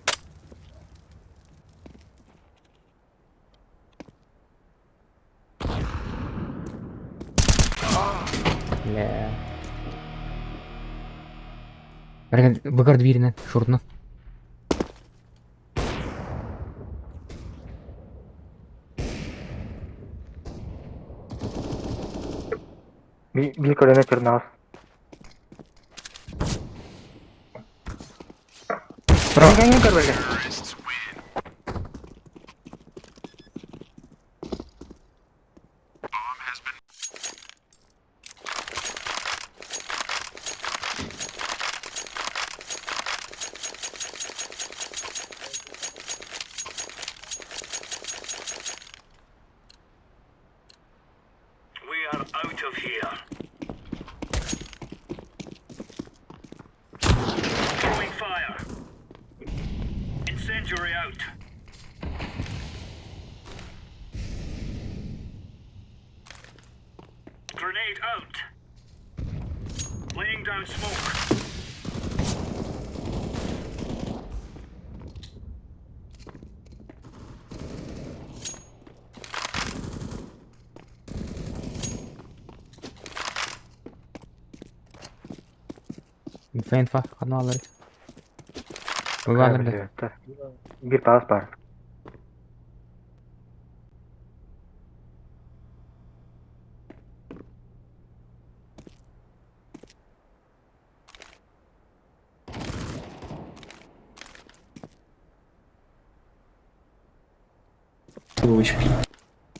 Бля. Быгар дверинен, шурдунан. Биир көлөнө чернаас. Справа. Көрбөргө. Инфа, инфа, одну алары. Быгалар бля. Биир паас бар.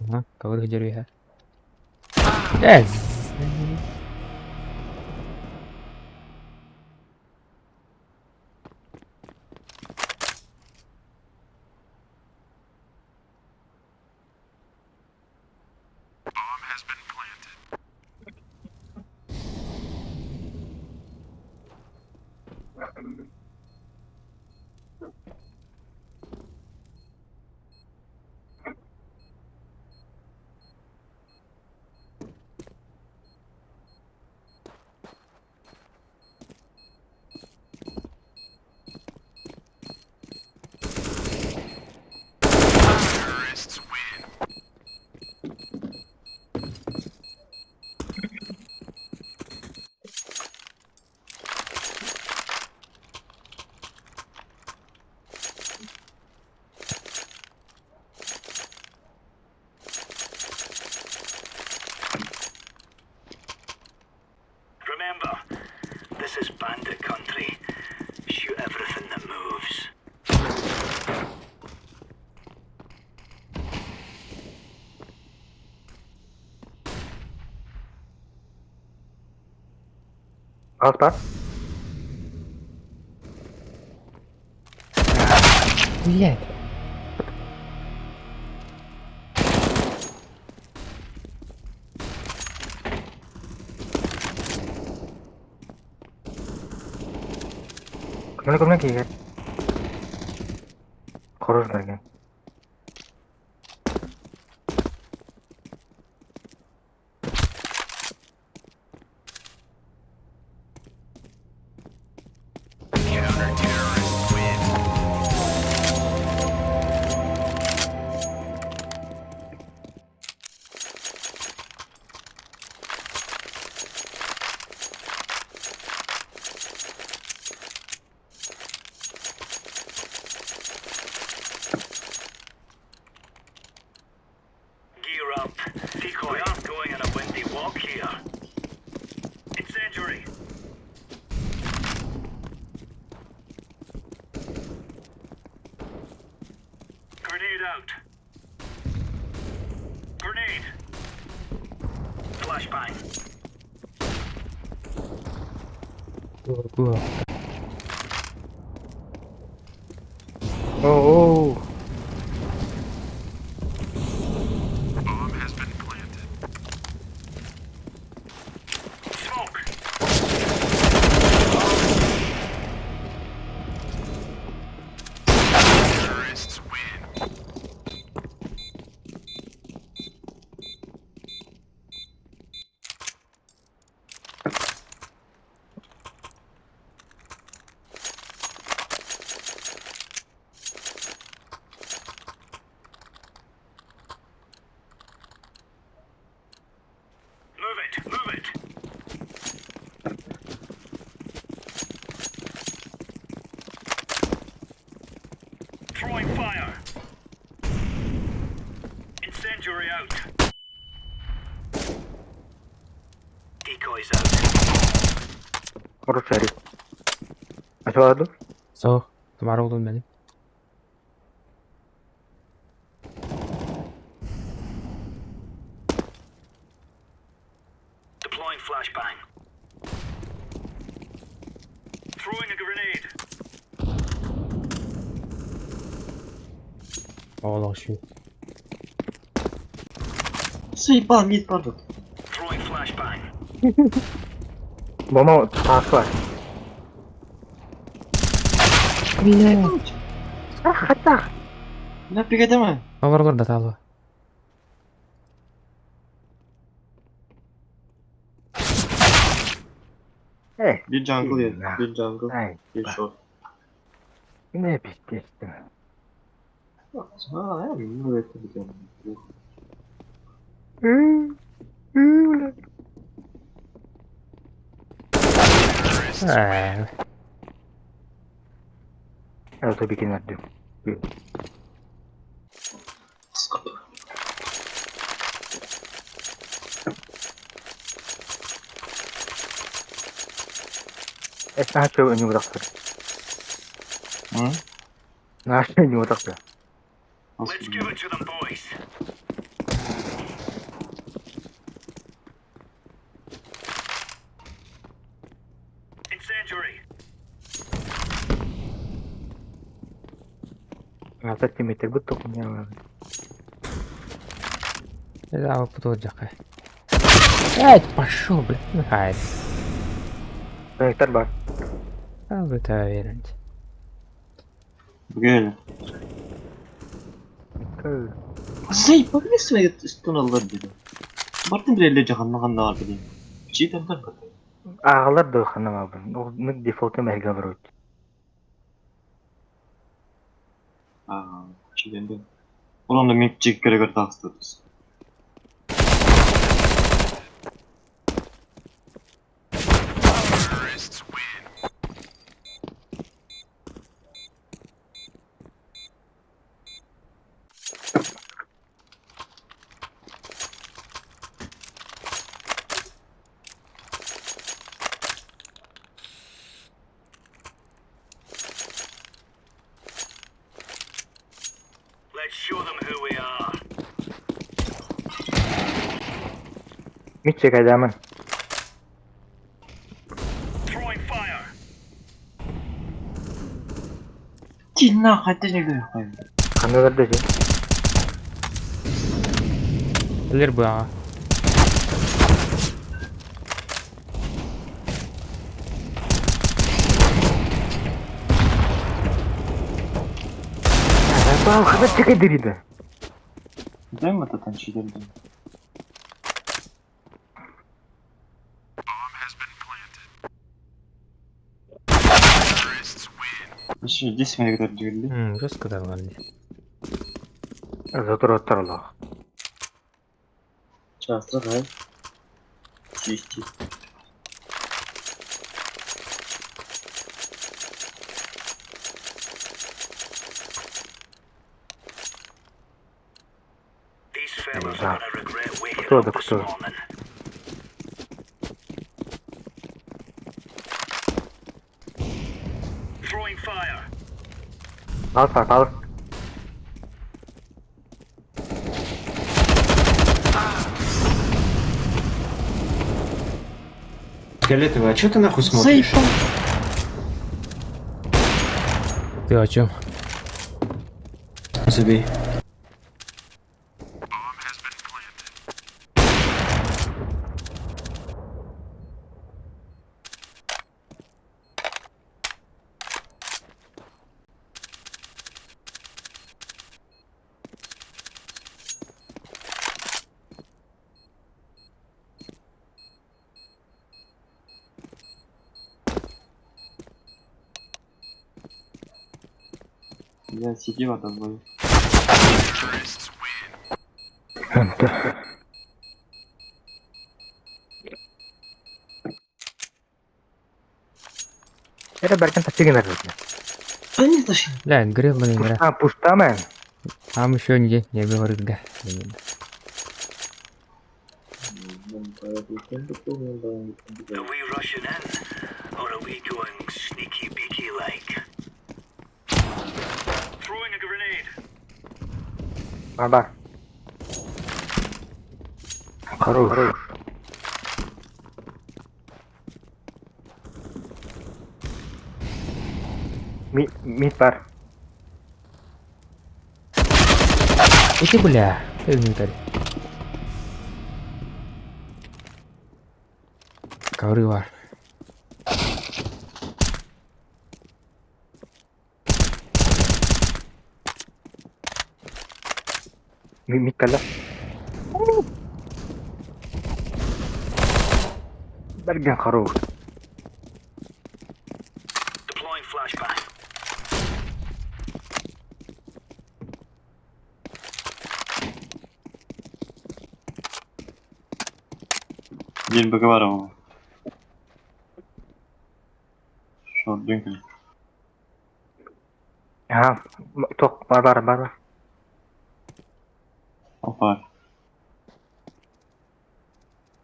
Ага, ковры деревья. Yes. Bandit country. Shoot everything that moves. Паас бар. Блять. Көмөлө көмөлө киигэр. Хорош берген. Gear up. Decoy aren't going on a windy walk here. Incendiary. Grenade out. Grenade. Flashbang. Го. Оо. Smoke. Хороший. Açıldı. Soğuk. Var oğlum benim. Deploying flashbang. Throwing a grenade. Oğlum şu. Заебал, мид падает. Throwing flashbang. Bomba taası var. Hatta. Ne пигадема? Olur olur da talı. Hey. Bir jungle yedi. Bir jungle. Ay. Bir short. Ne pis geçtim. Ha, ya, bunu üretebiliyorum. Eee. Evet tabii ki nerede? Esna şöyle önü bıraktı. Hı? Nasıl önü bıraktı? Let's give it to them, boys. Incendiary. 6 metre bu tokum ya. Да, вот olacak. Evet, пошел, блядь. Hayır. Проектор var. Al bir tane verince. Gel. Заебал, не свои стуналар dedi. Бартын bir elle jahanna kanna var dedi. Çiğdem tak. Ağlar da xanam abi. O default'a merga var. Aa, çiğdem de. Ulan da mid çiğ göre göre taqsıdız. Let's show them who we are. Mid çekeceğim. Throwing fire. Tinna hatta ne göre koyayım. Kandalar da şey. Bilir bu ya. Bak kadar çekedirdi. Değil mi zaten çiğdem de? Еще 10 минут говорили. Жестко да var. Zaten oturalım. Часто, да? Чисти. These fellas Да. are gonna regret waking Кто up да this кто? morning. Throwing fire. Al sat al. Фиолетовый, а чё ты нахуй смотришь? Ты о чем? Забей. Я сиди в этом Yere Berkan taşı nerede? Да не тащи. Бля, гребаный, бля. Пушта, пушта мен. Там еще не, не говорит, га. Are we rushing in, or are Бар. Хорош. Хорош. Мид бар. Иди, бля. Инвентарь. Ковры бар. Мид кэллэ. Бэргэн хорош. Deploying flashbang. День Боговарова. Шо, Дюнкин. Аха, туох бар бар бар. Опа.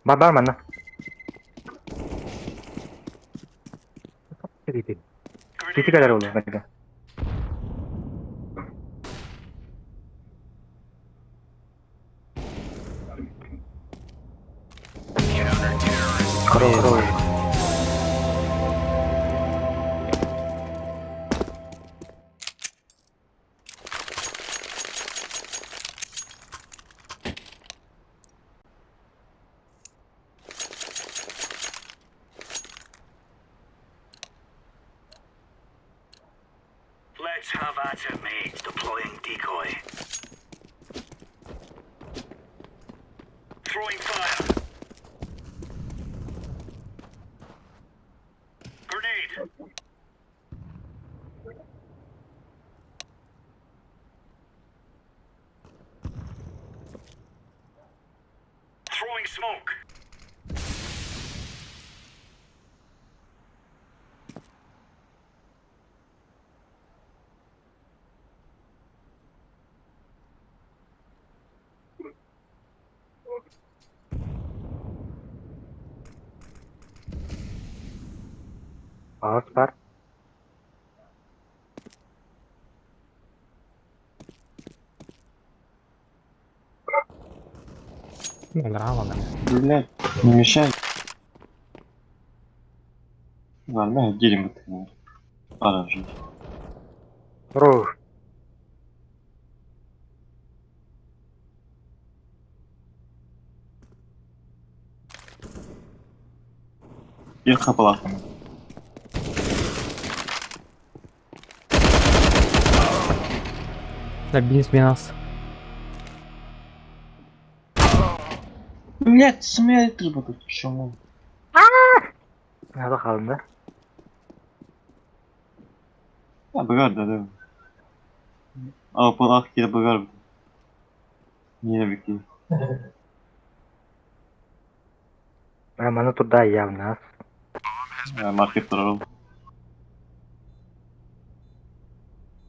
Бар бар манна. Сити кэлэр буолуо бэргэн. Хорош. Хорош. Let's have at it, mate. Deploying decoy. Throwing fire. Grenade. Throwing smoke. Аҕыс бар. Браво, Блядь, не мешай. Нормально, делим это. Пора жить. Хорош. Я хапалахами. Да, бизнес минус. Блядь, смерть рыба тут чему? Надо хаалла да? А, бгар, да, да. А, палах, кира бгар. Не бики. Маны туда явно. Маркет турал.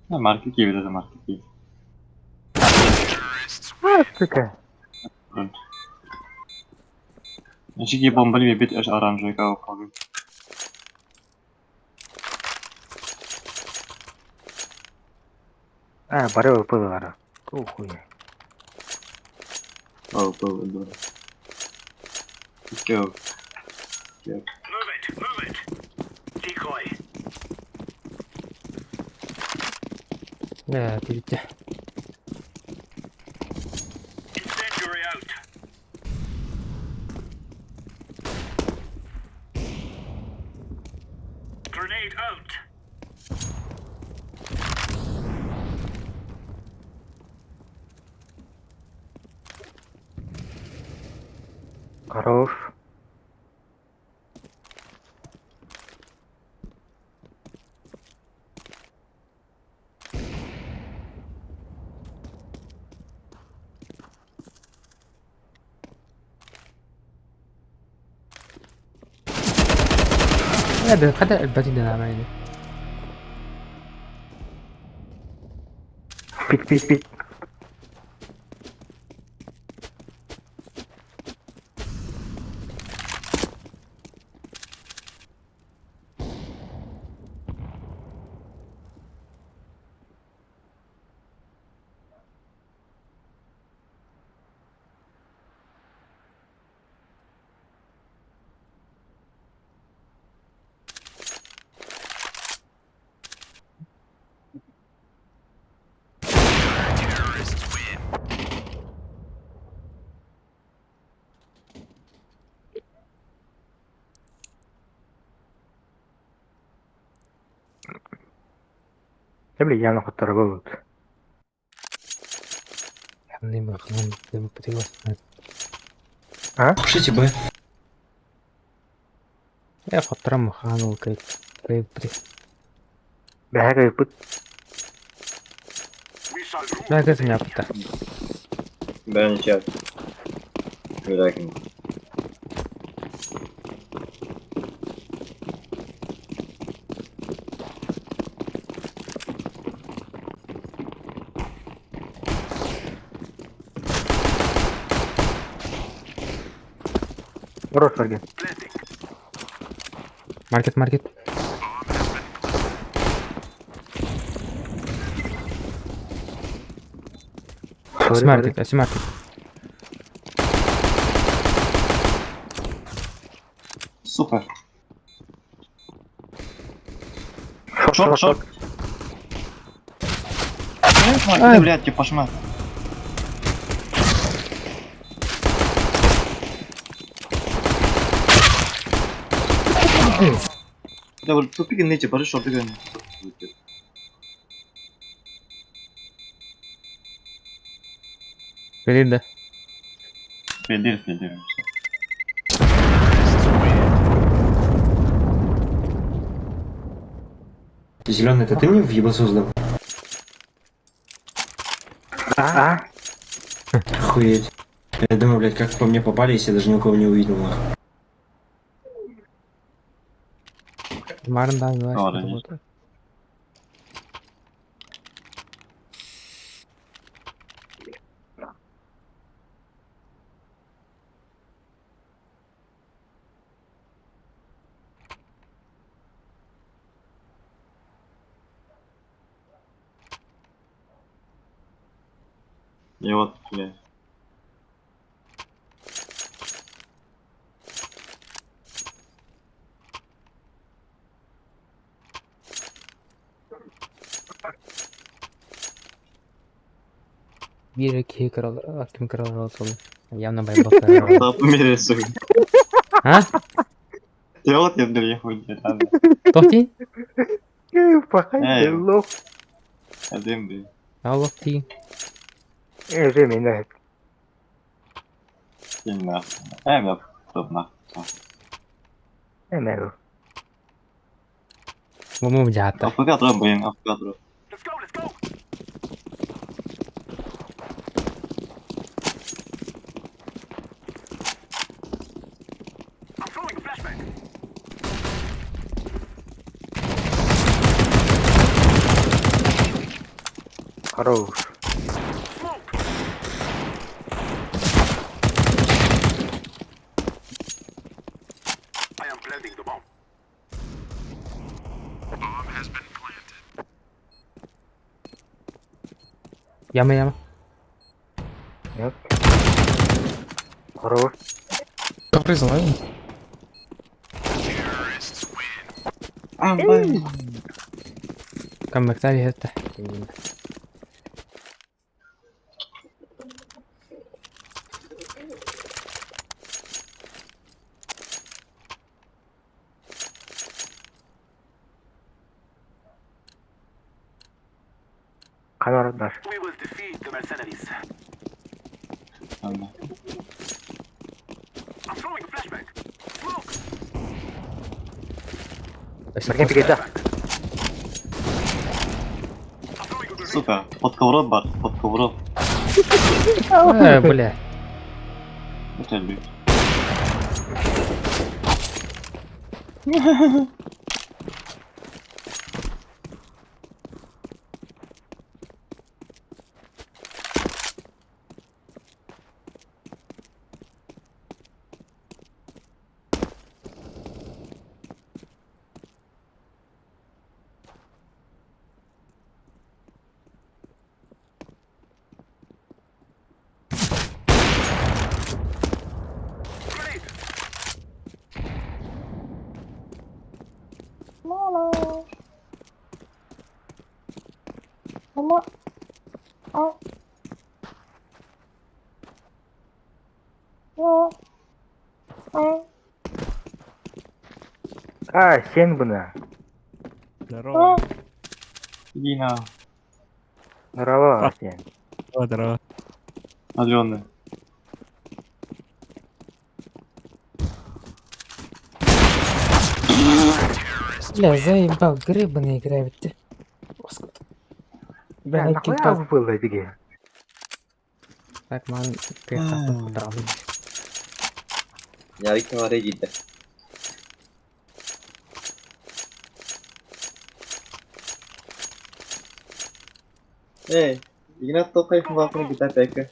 Маркет киви, да, маркет киви. Сука. Значит, бомбали бит аж оранжевый кого помню. А, бары пылылара. Хуй. О, было, да. Go. Move it, move it. Decoy. Да, видите. Incendiary out. Grenade out. Хорош. لا خد الباتين ده عمال Пик, пик, пик. Да, бля, явно хотторобут. А? Слушайте, Б. Я хоттором ханул кайп. Бэһэ кыйыппыт. Да, это не апта. Ben şey Merak etme. Хорош, Варгин. Маркет, маркет. Сори, Маркет, аси маркет. Супер. Шорт, Шорт, шорт, шорт. Ай, блядь, типа шмат. Да, вот тупик не типа, шорт деген. Бери, да. Педер, педер. Зеленый, это ты мне в ебасу сдал? А? Охуеть. Я думаю, блядь, как по мне попали, если я даже ни у кого не увидел, нахуй. Марын да, Ладно, давай. И вот, блядь. Бир киһи кыралар, ким кыралар ол Явно байбаттар. Да, помериться. А? Я вот я блядь, хуй, ладно. Тохти? Пахай, Эй. лох. Один, блядь. Аллах ти. Э, же меня. Кинь нахуй. Эй, бля, стоп нахуй. Э, мэгу. Мумум жаата. АФК дроп, блин, АФК дроп. Let's go, let's go. I'm throwing a flashbang. Хорош. Smoke. I am planting the bomb. Яма яма. Нет. Хорош. Ковры залазим. А, блин. Камбэктар иһэтте. Канар наш. We will defeat the mercenaries. Ладно. I'm throwing a flashbang. Smoke. Варгин, пигайда. I'm throwing a grenade. Сука, под ковром, бар, под ковром. Э, бля. Это блядь. Grenade. А, сен бұны. Здорово. Иди на. Здорово, Арсен. Здорово. Алена. Бля, заебал, гребаный гравити. Господи. Бля, Бля, нахуя кипа. было эти? Так, ман, ты так Ярик oraya gitti. Эй, Игнат Токаев балкона gider peki.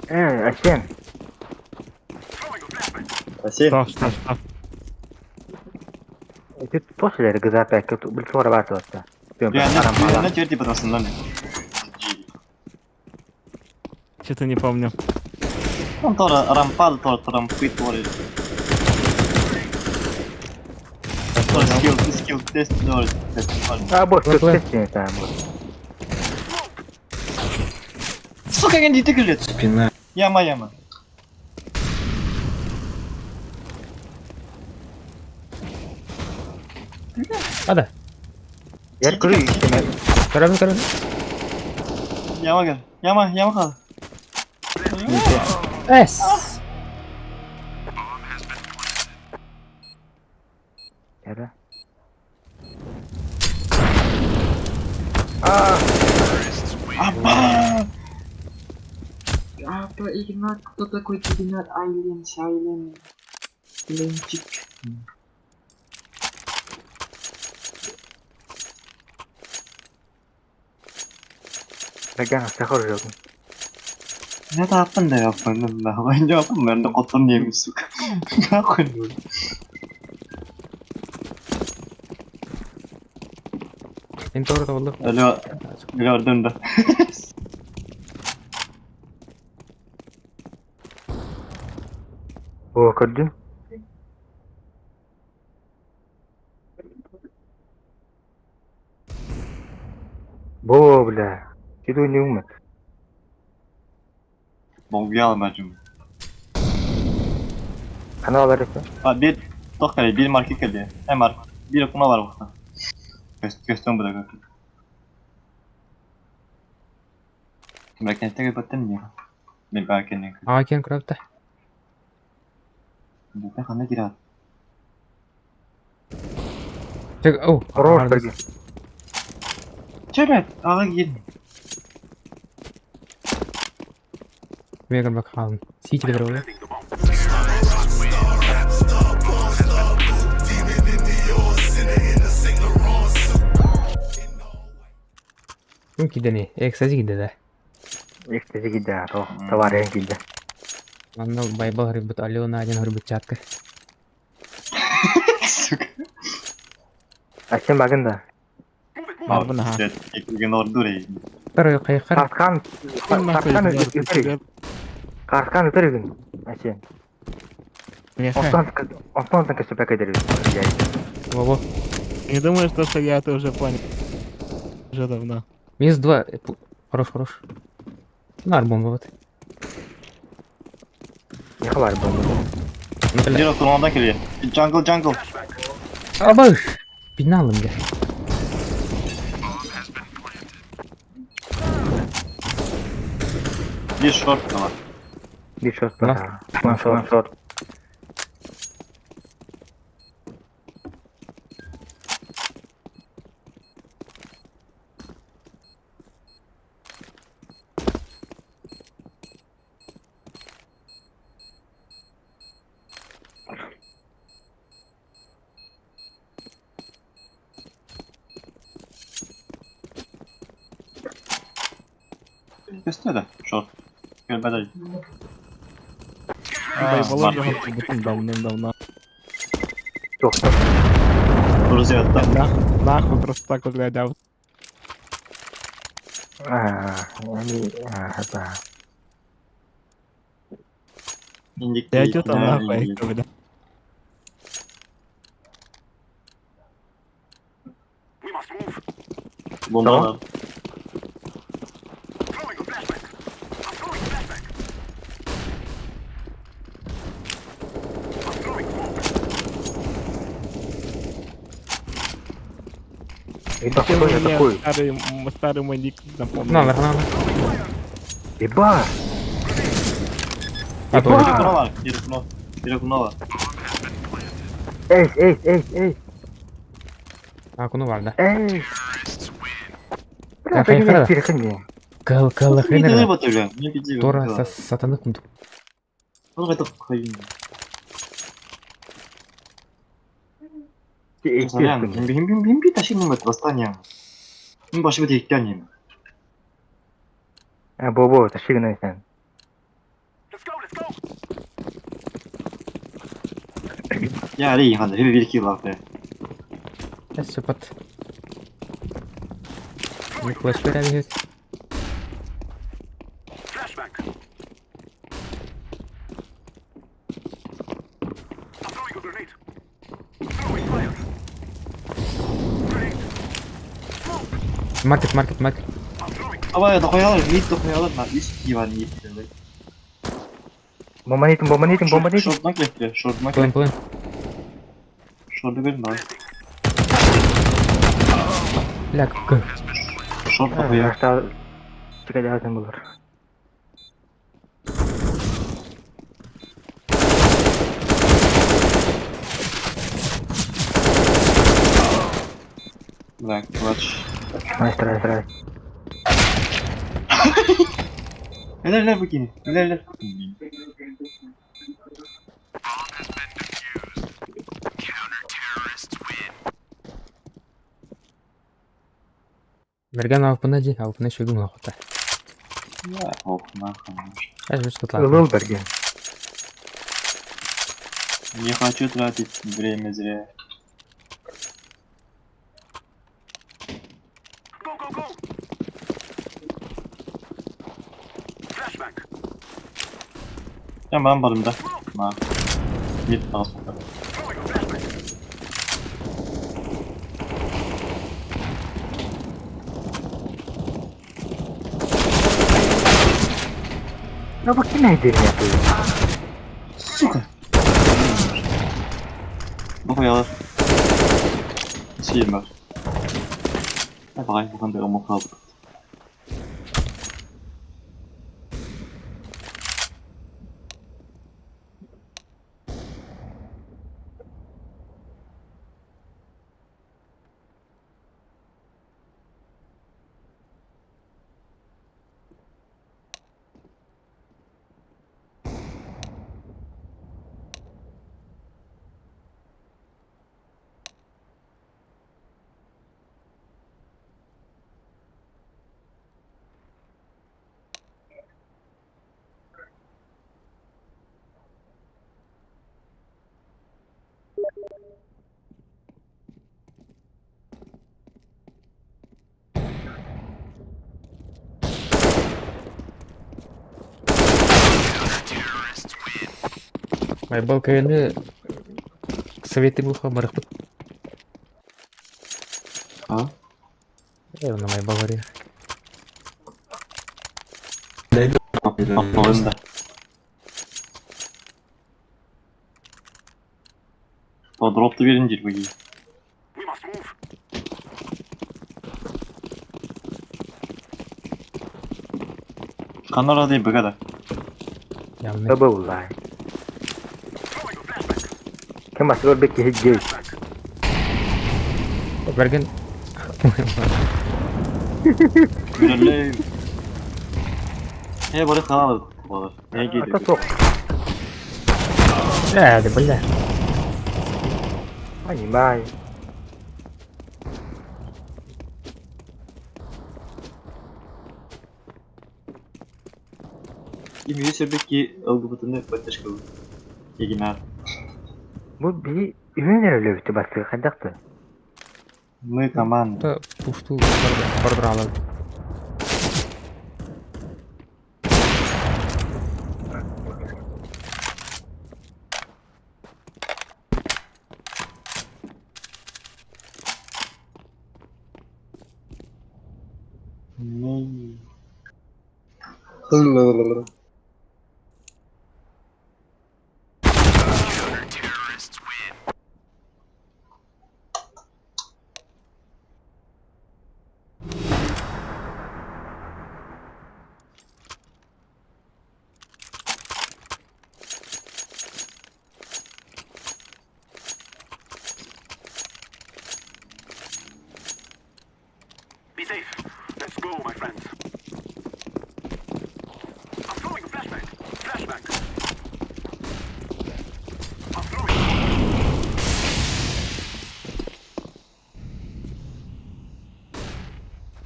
Арсен, Аси, Что, что, что? ты тоже GTA 5, бил бар туотта. Rüyanın gördü badasından. Что-то не помню. Он тора рампал тор трампит тор. Тор скилл скилл тест тор. А, бос, Ой, ой. ты там. Сука, я не тыкали. Спина. Яма яма. Ада, Я кры, көрөбүн көрөбүн. Яма gel. Яма яма kal. Эс! Это? Апа! Апа, Игнат, кто такой Игнат? Айлин, Сайлин, Ленчик. Бәгән, сахар жоқ. Ne yaptın da yapmadım ben. Ben yaptım ben de kotum yemiş сука. Нахуй нужен. Мен doğru da oldu. Алло, gördüm de. О, көрдүм. Бо, бля. Киду не умет. Бомбия алмacım. Канал алар Ha bir tok kale, bir market kale. Hem mark, bir okuma var burada. Göstereyim burada gördüm. Merkezde kapattım ya. Ben belki ne Aa, кем көрөбү Ne kadar girer. Чек, оу. Хорош, бәген. Çevre, ağa gir. Меган бак хаалын. Сити бер олы. Ким кидени? Экстази киде да. Экстази киде, то, товар киде. Манна байбал грибут Алена один грибут чатка. Сука. Арсен багын да. Барбын, ага. Ekleyen ordu rey. Второй кайхар. Карткан, Нахуй, карткан блядь, өтөр. Карткан өтөр күн. Арсен. Меха. Онтон, онтон көсөп әкедер. Во-во. Не думаю, что я это уже понял. Уже давно. Минус два. Хорош, хорош. Нар бомба вот. Не хвалар бомба. Ну, бля. Bir oturmadan geliyor. Jungle jungle. Абыш! Пеналым я. Bir short da var. Bir short Нас- бар. One short, short. Göster de short. Görmeden. Байбалым давным-давно. Жок. Друзья, там. Нахуй, нахуй просто так вот глядя. А, они, а, да. İndik. Да идет там нахуй, бля. Bomba var. Еба, Ты кто я мне такой? старый, старый мой ник запомнил. На, на, на. Еба! А, то Biri buna var. Biri buna. Biri buna var. Эй, эй, эй, эй, А, куну бар да. эй! Бля, Так, поехали. да не Кыл, кыл, Ne хрен. batıyor? Ne gidiyor? Тора сатаны кунду. Oğlum это хуйня. Сорян, бим тащи восстание. Им башыбы дейттен А, бо-бо, тащи гына сен. Я ри ханда, хиби бир килл алды. Сейчас под. Не флеш перевез. Маркет, маркет, маркет. Aba dokunalım, mid dokunalım lan. 3 2 var mid. Bomba neytin, bomba neytin, bomba neytin. Short'una kilitli, short'una Плен, kilitli. плен. Short'u görün abi. Бля, как. Short dokuyor. Aşağı çıkacağız bulur. Bırak, clutch. Nice try, try. Helal helal bakayım. Helal helal. Мерген алпына ди, алпына шөгүм лахота. Ya, of, нахуй. Аж беш тутла. Ылыл берген. Не хочу тратить время зря. Ya ben varım da. Ha. Git al. Ya bu kim ne yapıyor? Сука. Бахуялар. Сием бар. Давай, бұғандай ұмы қалды. Майбал кайны советы буха барахпыт. А? Э, на майбал говори. Дай Аппалында. Дропты берін дер бөгей. Канара дей бөгада. Явно. Baba vallahi. Kim asıl bekki hicci. Берген. Күрелі. Е, бары қалады. Балар. Не Ата келді? sok. Бля, да бля. Понимаю. Имею себеки ЛГБТ-ны поддержка. Егинар. Bu bir ürün öyle bitti bastı. Kaydaktı. Мы команда. Та пушту бардрала. Не.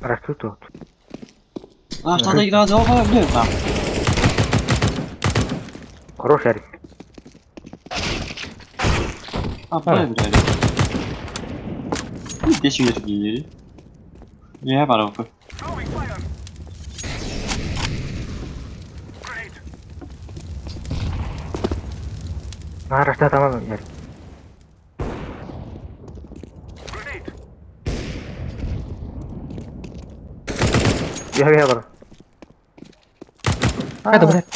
Растут тут. А, что ты играл за блин, там. Хороший Арик. А, блин, блин. Десять лет Я барып. А, растет там, Ярик. Я бар. Хайда, блядь.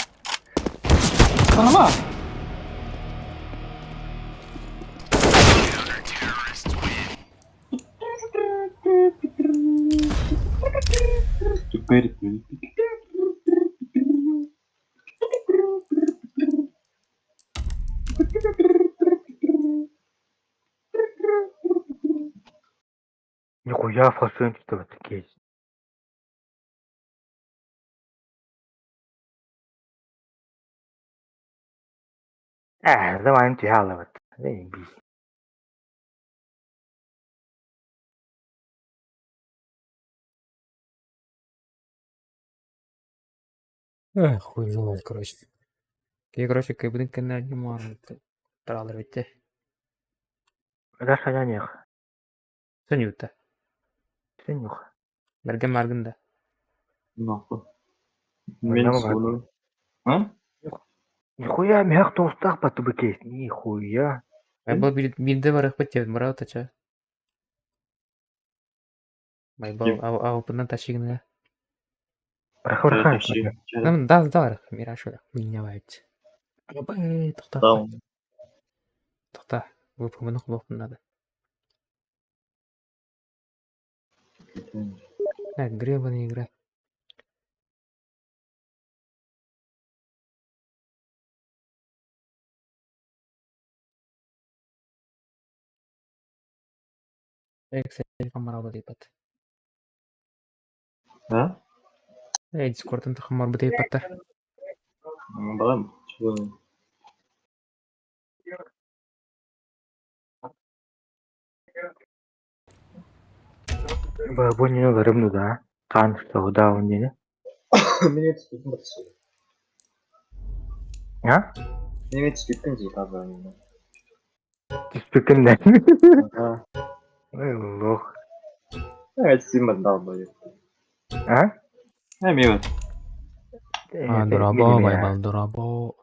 Сама. Теперь ты. Нихуя фасон что такие. Давай انت вот. Заебись. Эх, хуй знает, короче. Я, короче, кайбыдын кэннэ Траллер битте. Даша я нех. Сөнүтэ. Сенюх. Бэргэн маргын да. Нахуй. Мен суну. А? Нихуя мях толстах по тубыке. Нихуя. Байбал бирде барах бит мурау тача. Байбал ау пынан ташигна. Рахур Нам да да мира шура. Меня вайт. Абай тохта. Тохта. Выпомнух бох надо. Так, гребаная игра. Кстати, хаммар бат. А? Эй, Дискордтан хаммар бат. Балам, чего? Бо не рыбну, да? Кан, что, да, он не? Меня это А? Меня это спитын Спитын, да? Ага. Ой, лох. Я сильно дал бы. А? Я мимо. А, дурабо, байбал, дурабо.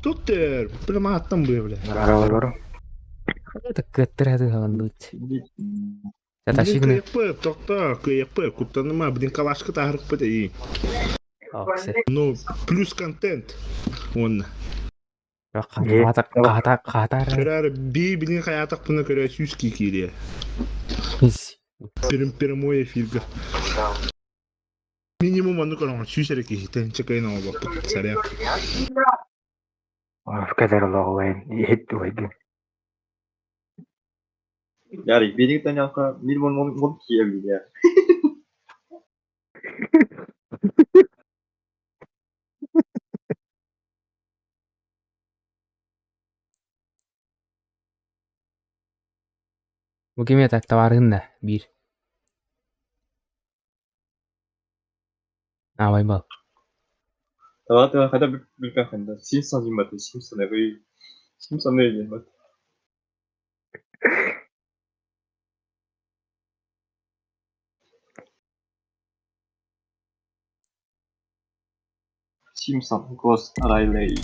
Тут прямо там были, бля. Это кыттырады гандут. Ташигна. КП, тохта, КП, куттаныма, блин, калашка тахарк и. Ну, плюс контент. Он. Ката ката ката. Көрөр би блин хаятак буну көрө сүүс киире. Перем прямой эфирге. Минимум аны көрөң сүүс эре кихитен чекайын алып саря. В лоуэн, хит уйги. Ярик, бери танялка, мил мон мон киебиле. Бу кеме так товарында бир. А, байбал. Давай, хотя бы билбэхэнда. Симпсон юм бат, Симпсон эгэй. Симпсон юм бат. Симпсон голос Райлей.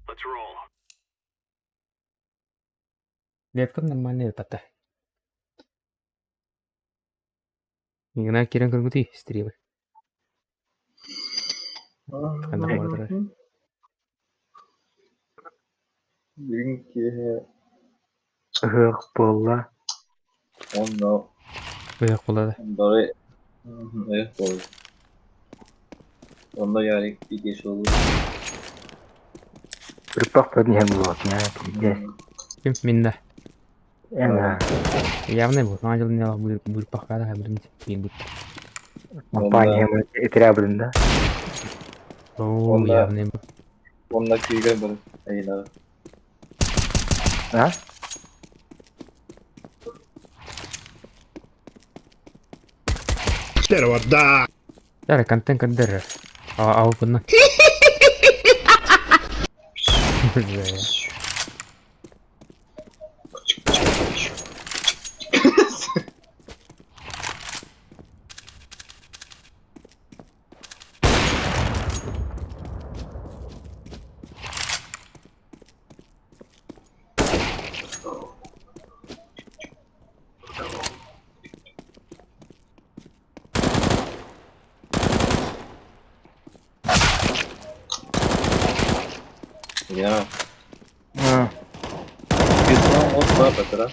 Let's roll. Вебкам нормальный пата. Игна кирен көргүти стримы. Ханна бардар. Бүгүнкү Ых, болла. онно Быяк булады. бары Evet doğru. Onda Ярик bir geç olur. Бырпах бөрүн иһэн буолуо, пиздец. Ким минна? Эн Явный был. Саҥа дьыл иннинэ быырпах баара хайбытын биирбит. компания итирээбитин да. Оо, Онно- явный был. Онно күйгөн бары. Айылары. А? Дерево, да! Дара, контент каддер. А, а опытно. Бля. Я. М, Güzel ot var mesela.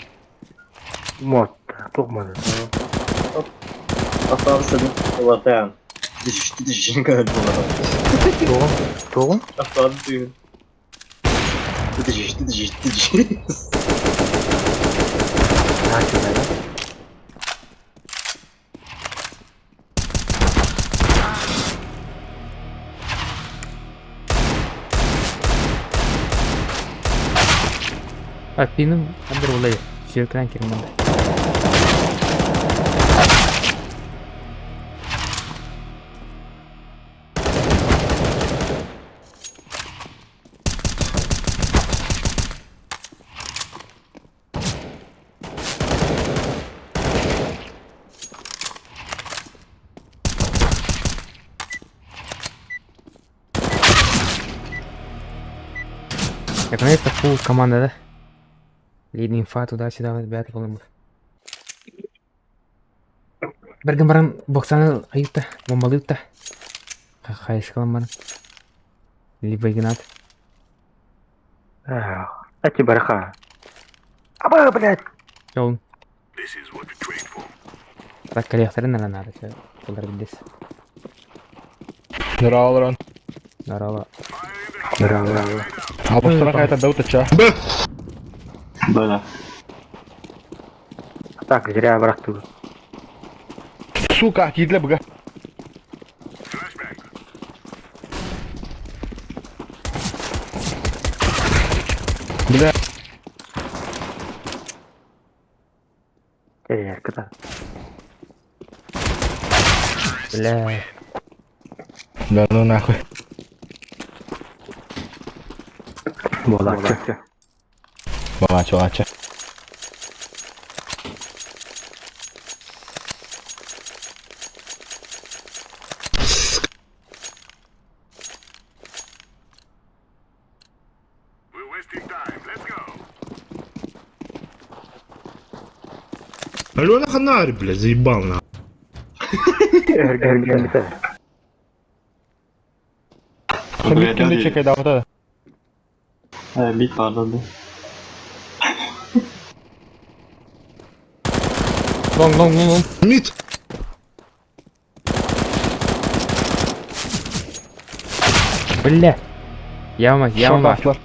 Мот, тухмады. Hatta senin dolardan. Düştü düşün kadar dolar. Тугун, тугун. Hatta düğün. Düştü düştü düştü. Начал, да? А, пиным, андер улай. Сүйөкрен керманды. Наконец-то фул команда, да? Лид инфа туда-сюда, ребята, волны. Берген баран боксаны айытта, бомбалыытта. Хайышкалан баран. Либо Игнат. Эх, эти бараха. Аба, блядь! Жолун. Так, коллекторы, наверное, надо. Олар билдес. Нұралыран. Нарала. Браво, браво. Абыстыра қайта бәу тача. Б! Böyle. Так, зря барахту. Сука, кидле бұға. Бля, Терьерка, Бля. да ну нахуй. Буолааччы. Балача, балача. Алена Ханари, блядь, заебал на. Эргерген Кімді кімді чекай да. Bit vardı. Лонг, лонг, лонг, лонг. Мид! Бля. Яма, яма. Шотаслар.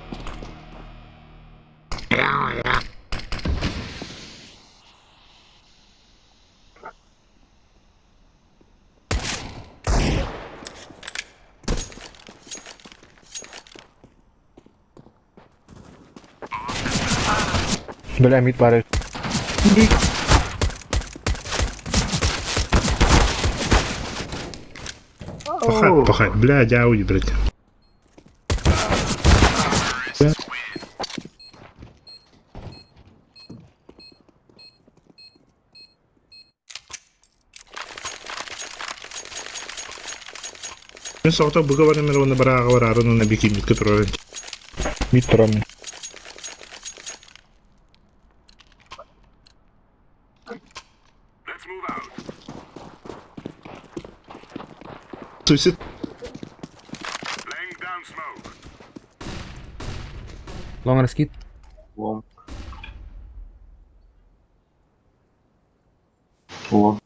Бля, мид бар. Пахай, пахай. Блядь, ауди, блядь. Мен соғыта бұға бар емер оны бір аға бар арыны на беки митке тұрар. Мид тұрам мен. Суицид. Лонг раскид. Лом. Лом.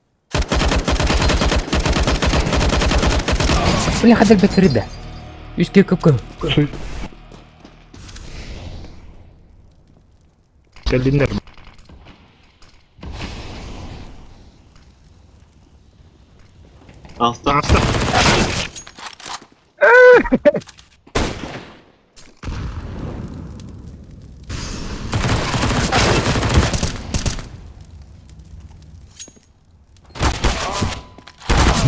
Бля, хадыр бет фрида. Үске көпкө. Суй. Кэллиннэр. Таста. Таста.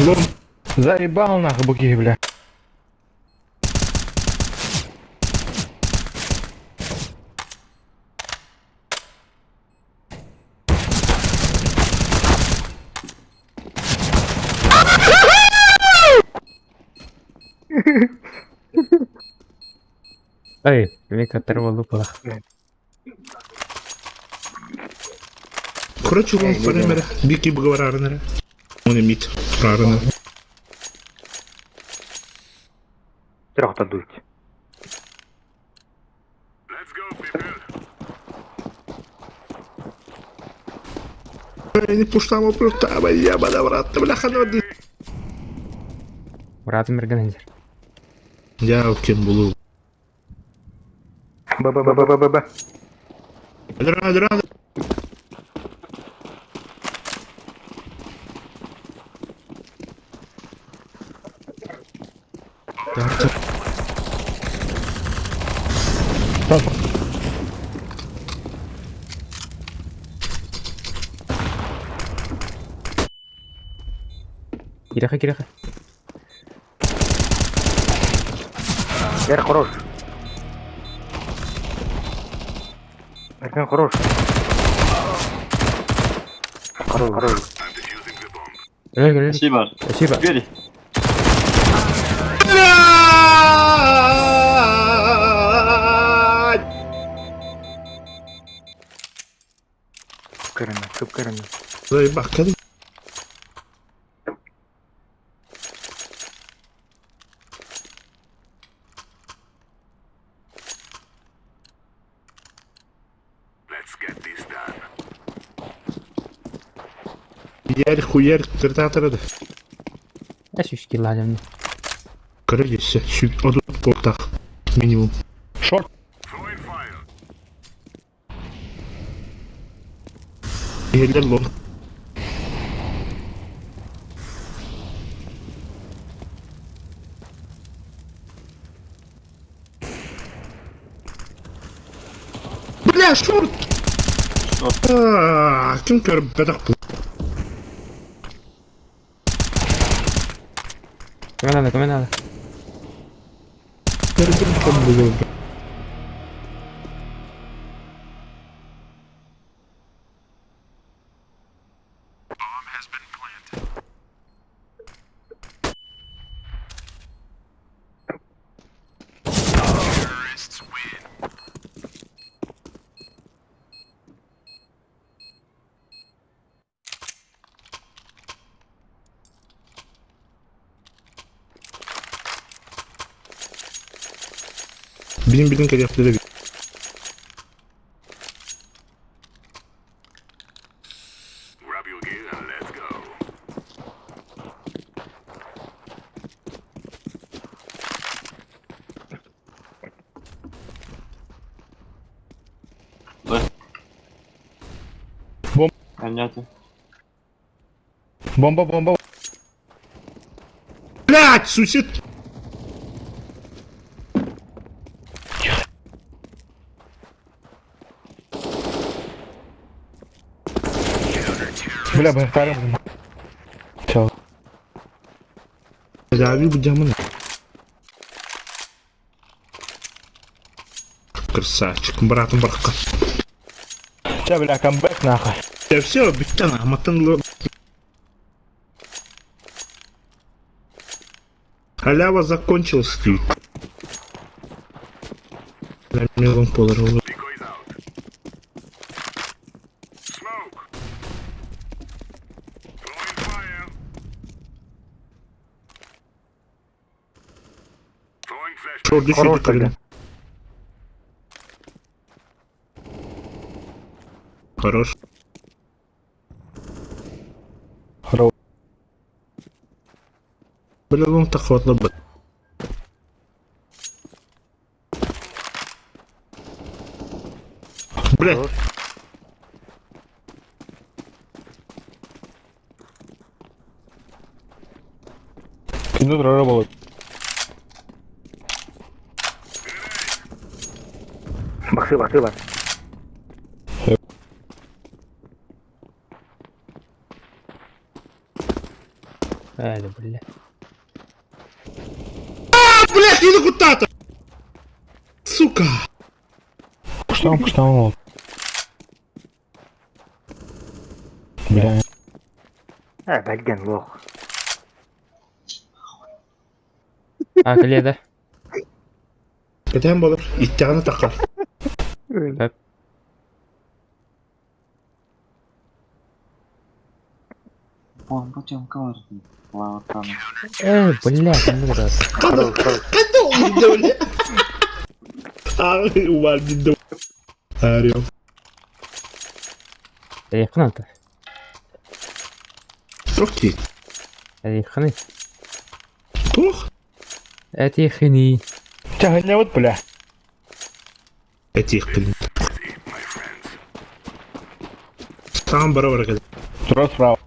Лом. Заебал нахуй буки, бля. Эй, Вика оторвал лупала. Короче, лонг парамера. Бики бговорарнера. Он имит прарнер. Трехта дуть. Let's go, people. Не пуштама плюта, ебана брат, бляха ну Брат Мерганезер. Я кем был. Б Б Б Б Б Б Б. Дра, дра, Киреха, киреха. Эр хорош. Эркен хорош. Хорош, хорош. Эй, эй, Спасибо. Спасибо. Двери. Блядь! Кырына, кып кырына. Заебак, Let's get this done. Ярь хуярь тыртатырды. Я сюськи ладим. Көрөйсө, сүт одут поктах минимум. Шорт. Throwing fire. Елер лон. Бля, шорт! А, Ким көріп бәдақ бұл? Кому надо, кому надо? Көрдім кім бұл? Билин билин кәләфләре. Grab your gear and let's go. Бом. Понятно. Бомба, бомба. Блядь, сусед! Бля, бля, Все. Tedavi bu camın. Красавчик, братом барка. Че, бля, камбэк нахуй. Я все, биттен, аматтан Халява закончилась. На милом полару. Decoys out. Smoke. Throwing fire. Throwing flashbang. Шорды Хорош шорды тогда. Хорош. Хорош. Бля, лон так хватно бы. Блядь. Минут работает. Бахсы, бахсы бар. Ээ, бля. Блядь, не куда-то! Сука! Куштан, куштан ол. Бля. Э, бэлген лох. А, кэлиэ да. Кэтэн болор, иттяны тақар. Хөп. Бомба Тёмка var. Лаватан. Ээ, бля, ханнык да. Қада, қада ол бля. А, увальди Орел. Тэйхын алта. Окей. Тэйхыны. Тух. Этихини. Тяга вот, бля. Этих, блин. Сам барабар кәді. Тура справа.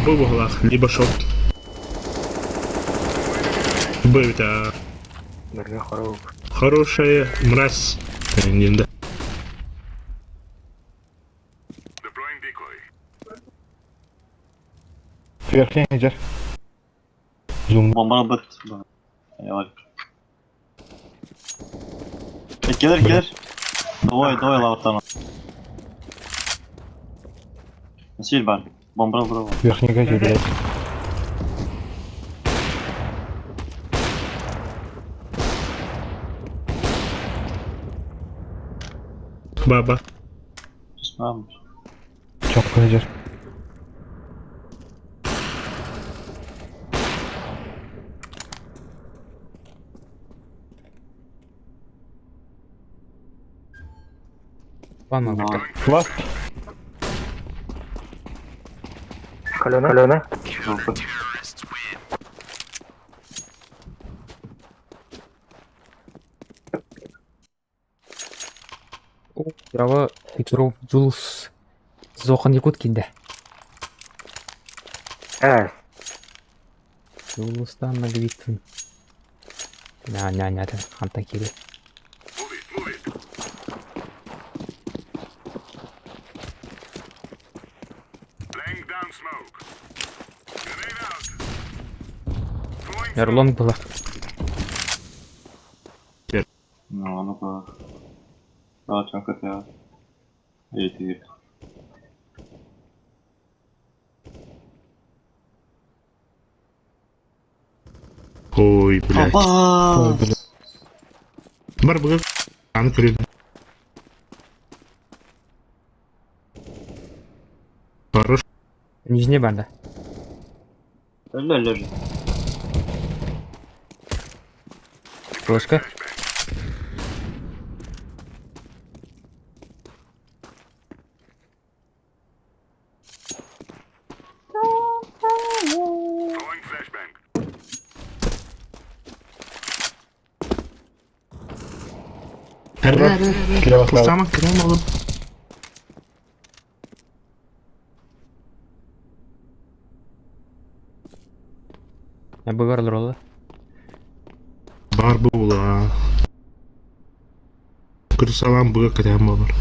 Б в углах, либо шорт. Б это Бэрген хоров. хорошая мразь. Не, да. Верхний идет. Зум. Bomba bıt. Eyvallah. E, gelir gelir. Давай, давай лаватан. Сил бар. Бомба браво. Верхний газет, блядь. Баба. Tamam. Чётко идет. Ванна. Ласт. Калена, калена. Браво, Петров, Джулс. Зохан Якуткин да. Э, Джулстан Нагвитин. Ня, ня, ня, ханта кири. Ярлонг была. Ну, ну-ка. Давай, Тёмка, ты. Эй, ты. Ой, блядь. Опа! Ой, блядь. Бар б. Анкрин. Хорош. Нижний банда. Öyle öyle. Флешка. Слева, слева. Сама крем алып. Я бы ролла. Бар була. Кырсалам быга крем алыр.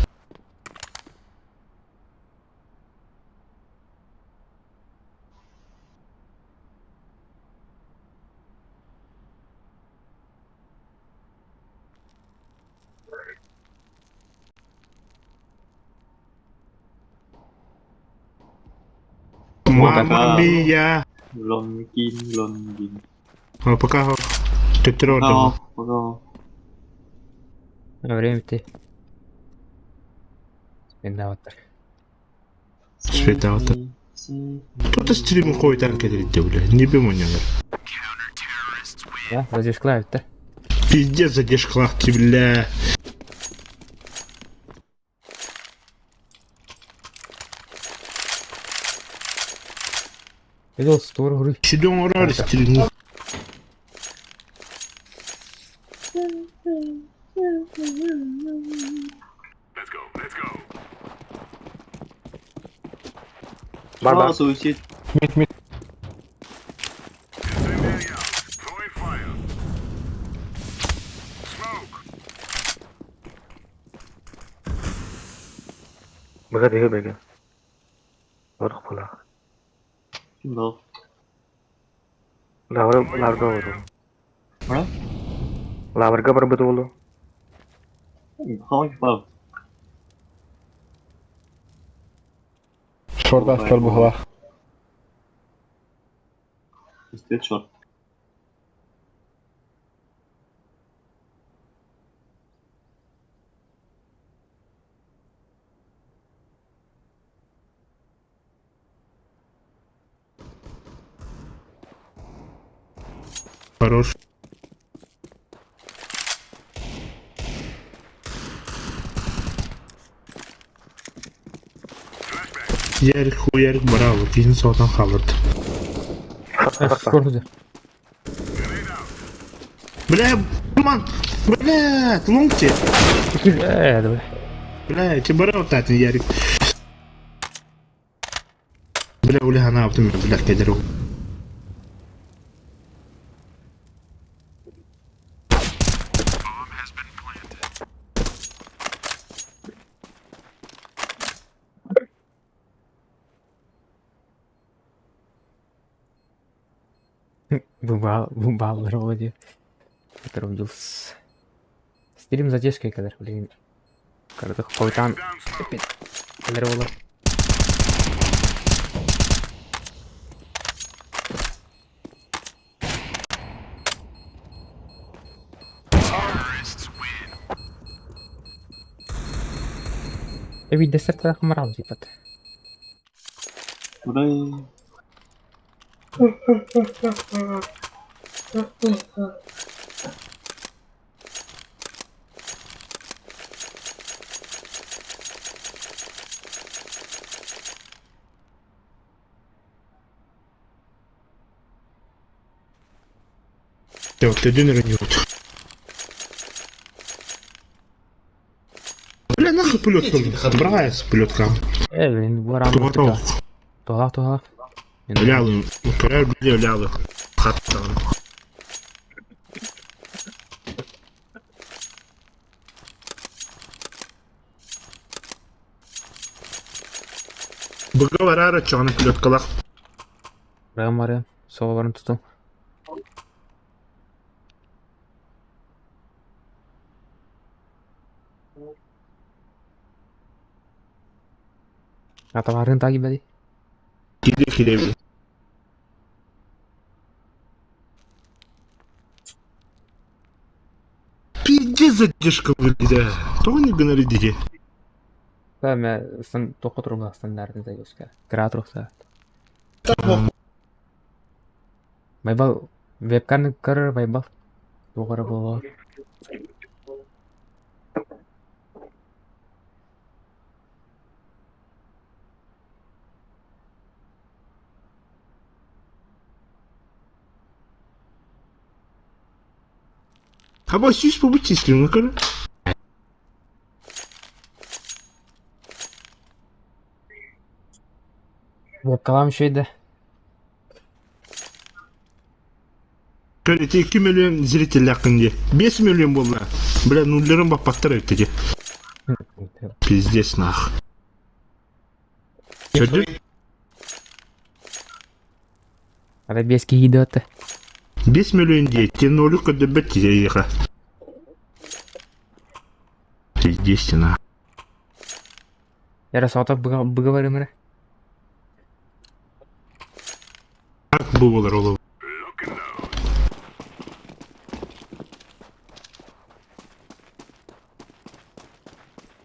Мама мия. Longin, Longin. А пока Петро Tamam, bakalım. Время ты. Спиндаутер. Светаутер. Кто-то стрим уходит, а бля. Не бему не. Да, задержка да? Пиздец задержка, бля. Видел стор говорю. Сидем урали стрим. Бар бар. Суицид. Мид, мид. Быга дыгы беге. Орох була. Ким был? Лавр лаврга oldu. А? Лаврга барбыт oldu. Халки пав. Шорда астар бугла. Пиздец, черт. Хорош. Ярик хуярик браво, киһин соҕотон хаалбыт. Шорт Бля, ман, бля, лонгти. Э, давай. Бля, ти браво татын Ярик. Бля, уля она автомобиль, бля, кедеру. Бывал, бывал, вроде. Который увидел с... Стрим задержкой, когда, блин. Когда хойтан. Кадр было. Эви десерт хамарал типа. Куда? Вот ты дюнер не вот. Бля, нахуй пулетка. Брала с пулетка. Э, блин, баран. Туготов. Туга, туга. Лялы, бля, лялы. Хаттан. Быга барара чоны пулеткалах. Барам Соларын тутум. Аталарын тагы бәди. Киде киде. Пиздец задержка выглядит. То не гоноридите. Да, мен стан тоқы тұрмын стандартный задержка. Кыра тұрса. Байбал вебканы көрөр байбал. Доғары боло. Хаба сюсь побычислим, ну ка. Вебкалам шөйді. Көрете 2 миллион зритель лақынде. 5 миллион болды. Бля, нуллерін баппаттар өттіде. Пиздец нах. Көрді? Ада бес кейді өтті. 5 миллион де, те нолю көді бітті еха. Пиздец нах. Яра саутап бұға барым Как бывало олы?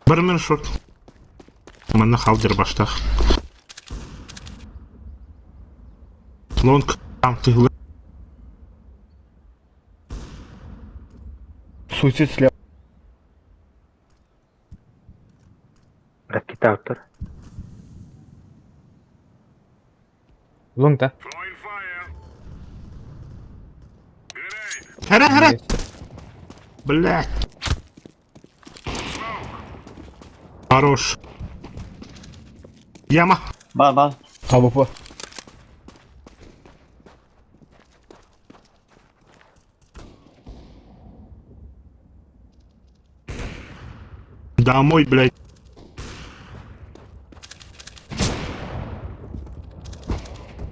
Бармен шорт. Манна халдер баштах. Лонг там ты Суицид слева. Ракета автор. Лонг та. Хара, хара! Блять. Хорош. Яма. Бар, бар. АВП. Домой, блядь.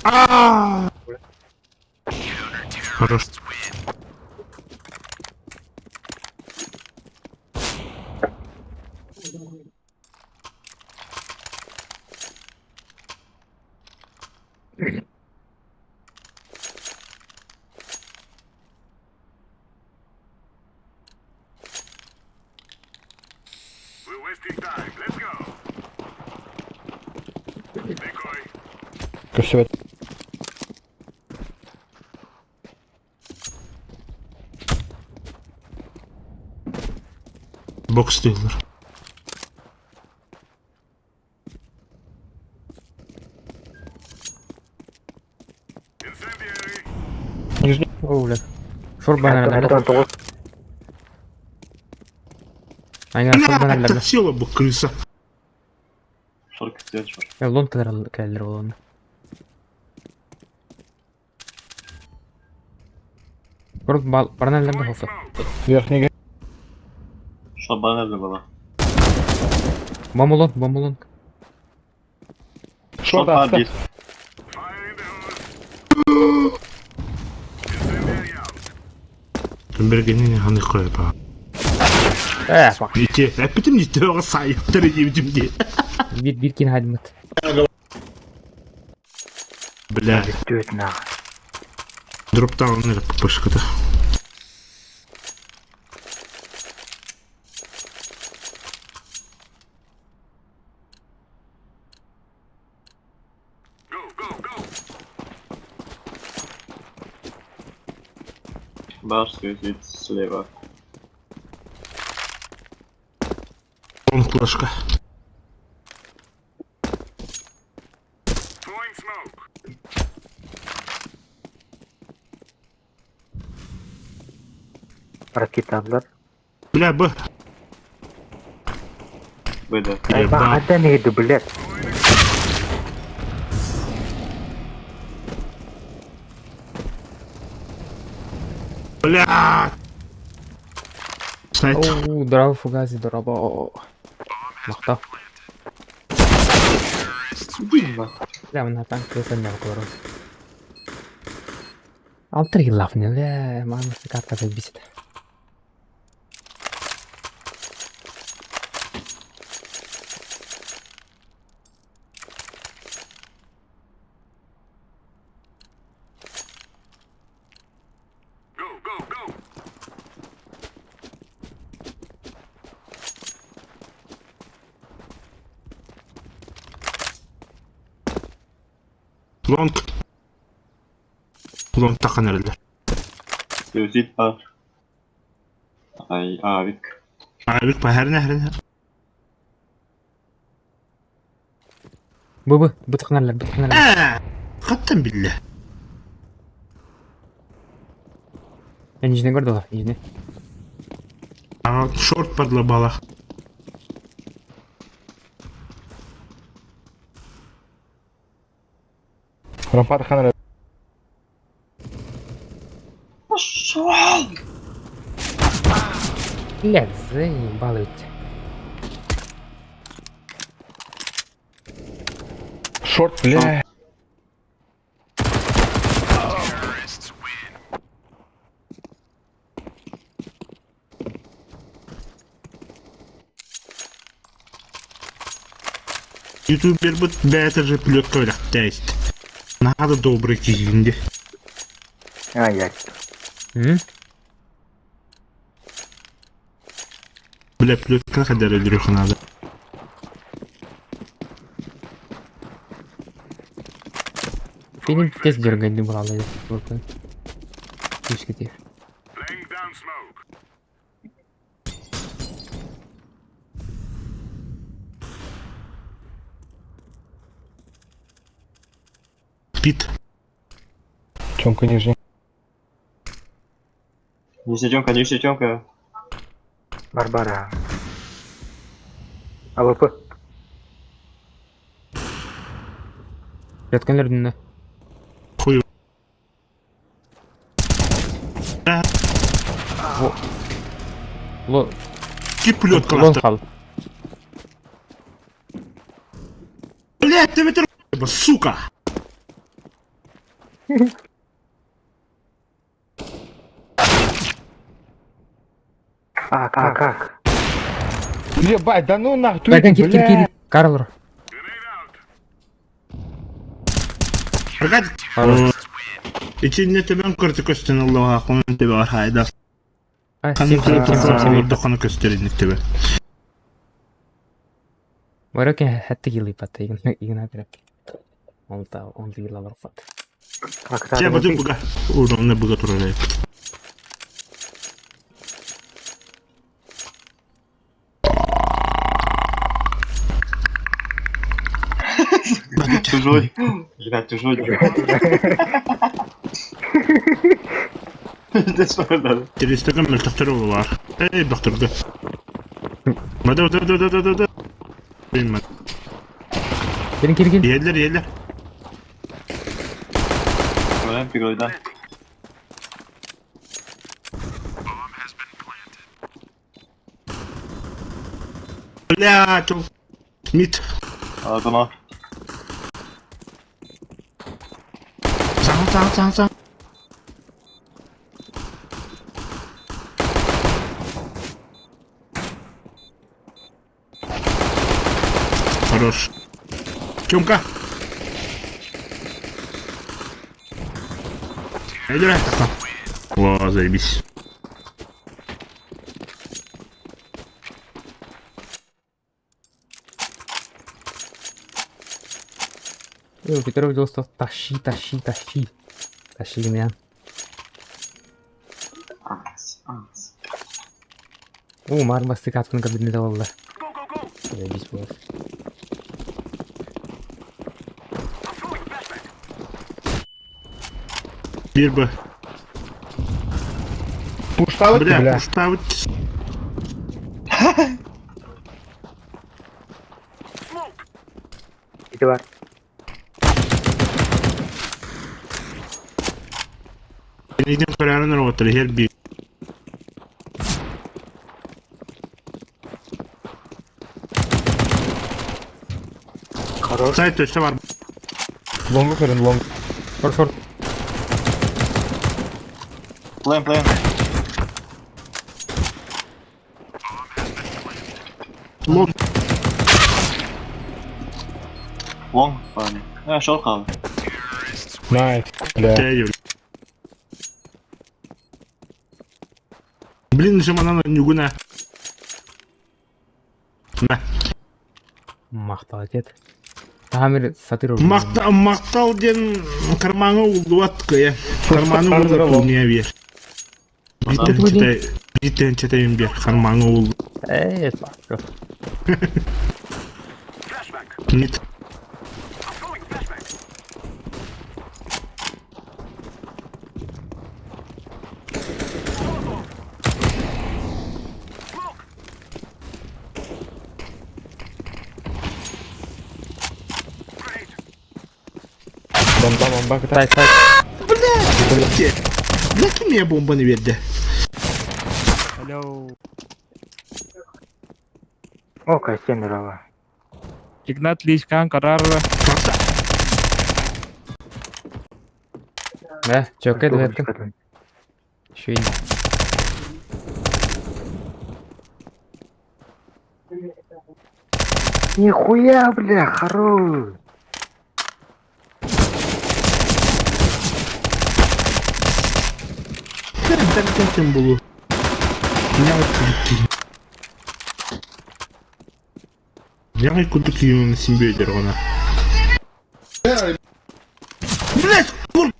А! Хорош. We're wasting time. Let's go. Decoy. Көстүбэт. Бокс diyorlar. Incendiary. Нижний. О, бля. Шор банан. Aynen шор банан. Это села бы крыса. Шорт кытıyor шорт. Лон кэлэр олону. Корот баран хоса. Верхний. Шорт bana nerede bana? Бомолон, бомолон. Шорт var аста. bir. Fire in the hole. Incendiary out. Бергенini hani koyba. Э, бак. Ити, эпитим дитеға сайыптыр ебдим де. Бир бир кин хадмат. Бля, Түөт нах. дроптан пышкыда. Go, go, go. Var suicide слева. Он флешка. Throwing smoke. Ракеталар. Бля, б. Б'de. Еба. Хантан иһди блядь. Бля. Сайт. Оу, драв фугази дораба. Махта. Бля, мына танк крыса не көрөр. Алтыр еллаф не, бля, мама карта бесит. Go, go, go. Лонг. Лонг тақан әрілер. Suicide var. Ay avik. Абик па хәрне хәрне. Бу бу, бутыкналар, бутыкналар. Қаттан білі. Нижний көрдү, нижний. Шорт барлы бала. Рампа ханара. Блядь, заебал ведь. Шорт, бля. Ютубер бұт бәті же плетка өліқтәйст. Надо добрый кигінде. Ай яй. М? Бля, плетка қадар өлдіру надо. Benim tez дергенди булалы. Күз кетер. Laying down smoke. Пит. Чонка нижний. Нижняя темка, нижняя темка. Барбара. АВП. Пяткан өрдүнэ. Хуй. Ло Ки пулет лон калахта. хал. Блядь, ты ветер, сука! А, как, как? Ебать, да ну нахуй, Бәрген кир кир бля. кир. Карлор. Аркадий. Хорош. İçinde töben kırtı köstün Allah'a konu tebe var hayda. Ай, Kanı 7 7 7 7. Orada kanı gösterin tebe. Баракен хәтте килеп патта игна керек. Онта он килалар фат. Как Че бадым буга. Уровне буга туралай. Чужой. Игнат, чужой. Пиздец, да. Телестагам мөлтөхтөр var. Ey doktordu. Bada bada bada bada bada. Bilmem. Кирин кир кир. Yerler yerler. Ölen figürden. Бля, çok mit. Adına. Sağ sağ sağ sağ. Хорош. Тёмка. Иди, Во, заебись. Йо, Петров делал тащи, тащи, тащи. Тащи меня. Анс, анс. О, мармасты каткын кабинет алды. Заебись было. Bir B. Пуштавать, Бля, бля. пуштавать. Иди бар. Neyden kararını robotu her bir. Хорош. Сайт өсө бар. Лонгу көрін, лонг. Шорт, шорт. Плен, плен. Лонг. Long. Pardon. Ha, short kaldı. Найс, бля. Тәйі. Блин, жаманан нүгүнә. Мә. Мақтал дед. Тамир сатыр. Макта мактал ден кармаңы улуат кыя. Карманы улуат не бер. Биттен четай, биттен четай бер. Кармаңы ул. Эй, бак. Мит. Бомба, бомба, кытай. Сайт, сайт. Бля, ким я бомбаны берди? Алло. О, Костян Рова. Игнат Личкан, Карарова. Мә, чөкке дәттім. Шүйін. Нихуя, бля, хорош. Тем булу. Яңа күлдік үйінің сенбейдер оны. Блять, кур!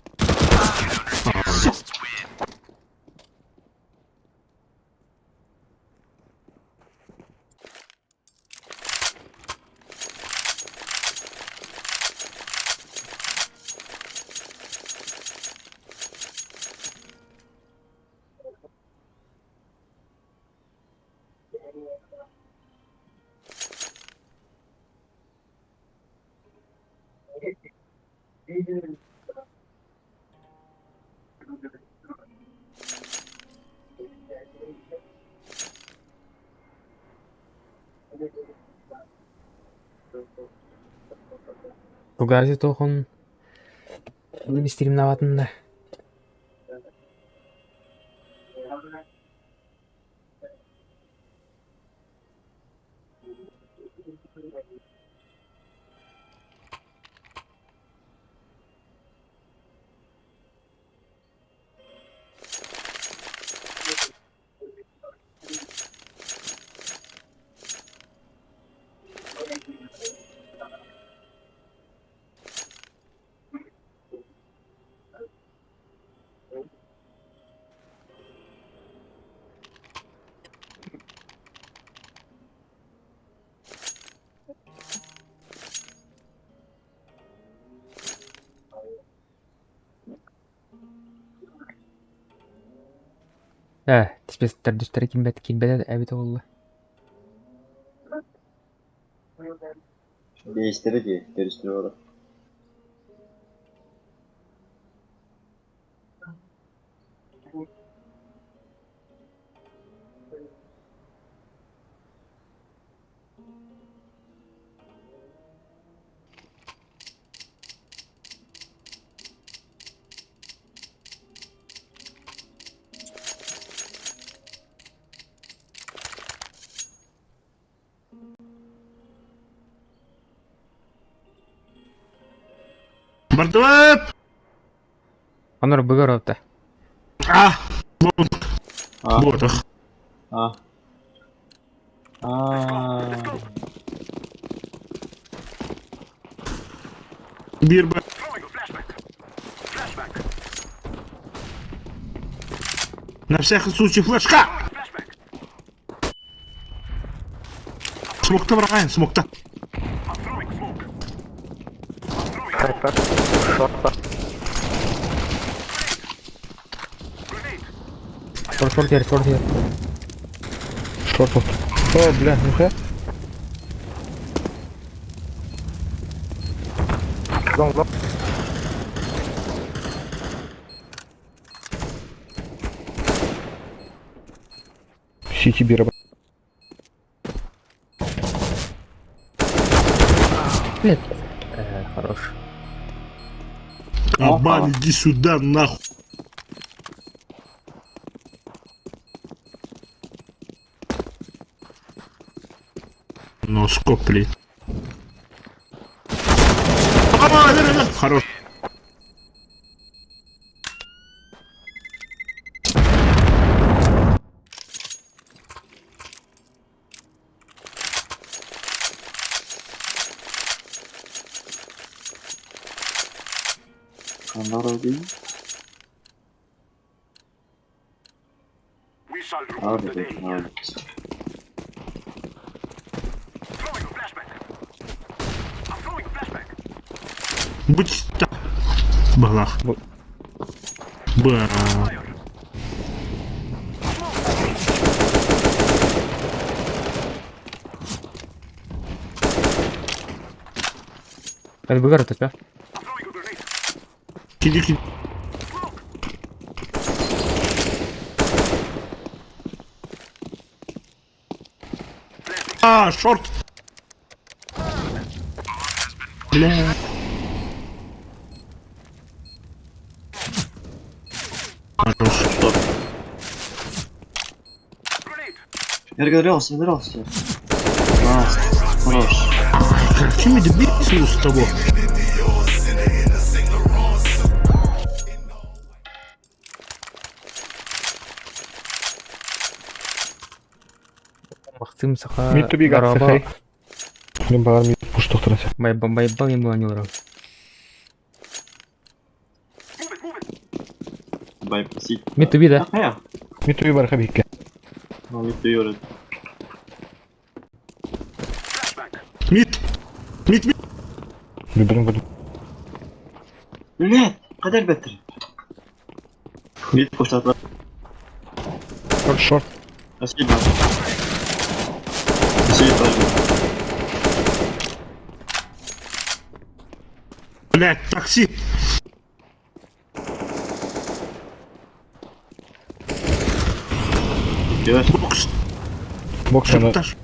Тугази тохон стримнаватын да. Ээ, төрдүстэрэ киирбэт киирбэтэ эбитэ буолла. Бэйэстэрэ дии, төрүстэрэ олорор. Бардыбыт! Онор быгар опта. А! Буотах. А. А. Биир ба. На всякий случай флешка! Смокта браҕайын, смокта. Шорт, шорт here, шорт here. Шорт. О, бля, нихуя. Long long. Сити бира. Блядь. Хорош. Кабан, иди сюда, нахуй. Ну, скоп, блин. А, да, да, да. Хорош. Ханна дии. Аа, блядь, молодец. Будь так. Балах. Ба. Это быгар это, Киди, киди. А, шорт. Бля. Хорош. Я разгорелся, разгорелся. Класс, хорош. Какими дебилами с того? Махтым саха. Мид to be Дараба. Мен бағар мид пуш тоқтырасы. Байбал мен була нюрам. Бай, сити. Мид to be да. Ахая. Мид to be бар хабикке. Ну, мид to Мид. Мид, мид. Бибирин буду. Блядь, кадар беттер. Мид пуштатла. Шорт, шорт. Спасибо. Спасибо. Блядь, такси. Иккилэр. Бокс. Бокс аны. Таш.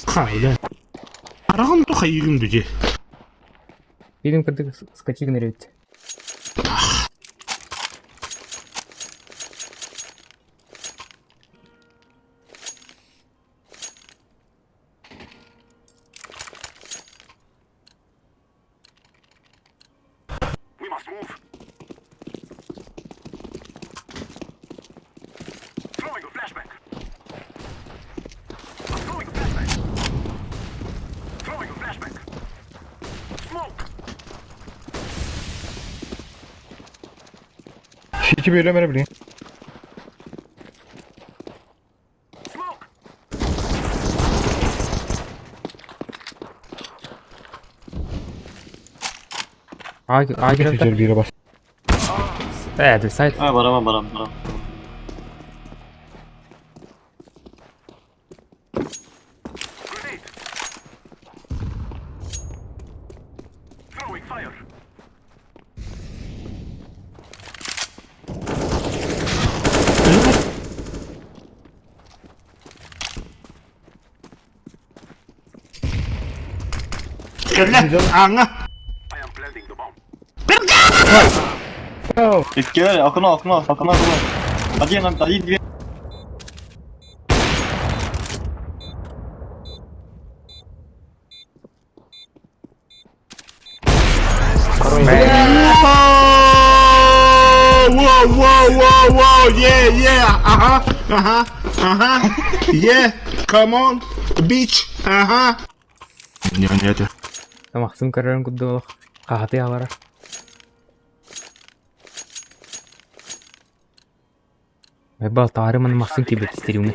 Хайда. Арагын то хайыгын дүже. Видим, кырдык скачигин эребит. We must move. Throwing a flashbang. I'm throwing a flashbang. Throwing a flashbang. Smoke. Сити берем эрэ билин. Smoke. А, а кирен Ситер бире бас. Э, сайт. Ha barama baram baram. Grenade. Throwing fire. Кэллэ. Аңа. I am planting the bomb. Иккилэр окно окно окно окно. Один один две. Воу, воу, воу, воу, yeah, yeah, ага, ага, ага, yeah, come on, bitch, ага. Не, не, это. Максим көрөрөн курдук хаһаты алара. Байбал таарыман Максим кибет стримы.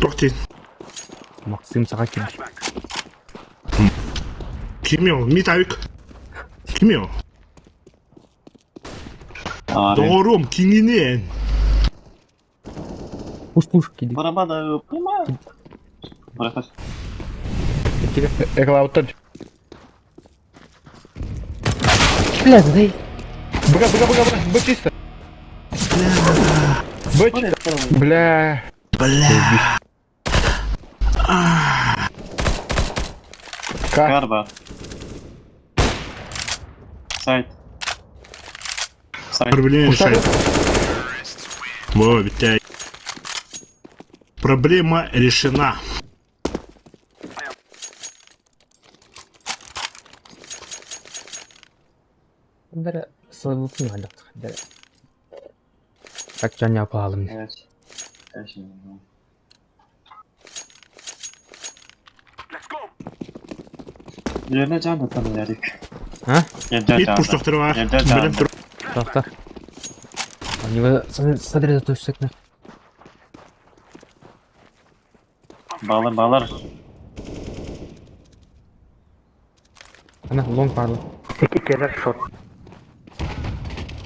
Тохти, Максим саха кибет. кимио, митавик. Кимио. Abi. Doğrum, кингинен. Пуш пуш киди. Барама да пума. Барахас. Киди. Эклауттар. Бля, дай. Быга, быга, быга, быга, б чисто. Б чисто. Бля. Бля. К. Карба. Сайт. Сайт. Проблема решает. Во, ведь Проблема решена. Бара сылыбытын алдык. Бара. Как жан yapalım. Evet. Evet şimdi. Let's go. Yerine can da tanıyarık. Ha? Yerine Bit can da. push var. Yerine can Bilim da. tur. Tahta. Они сосредоточься на. Bağlar bağlar. Она лонг парлы. Икки келер шорт.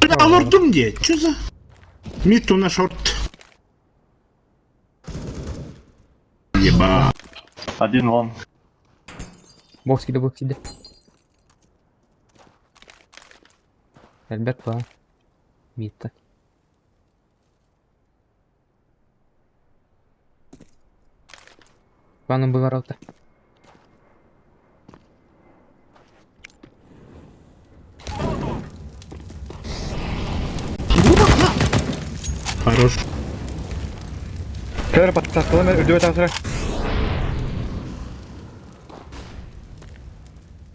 Бля, лордум где? Чё за? Мид у нас шорт. Еба. Один лон. Бокс киди, бокс киди. Альберт па. Митта. Планом был ворота. Хорош. Кэлэр баттаттылар, үрдүбэ тахсыра.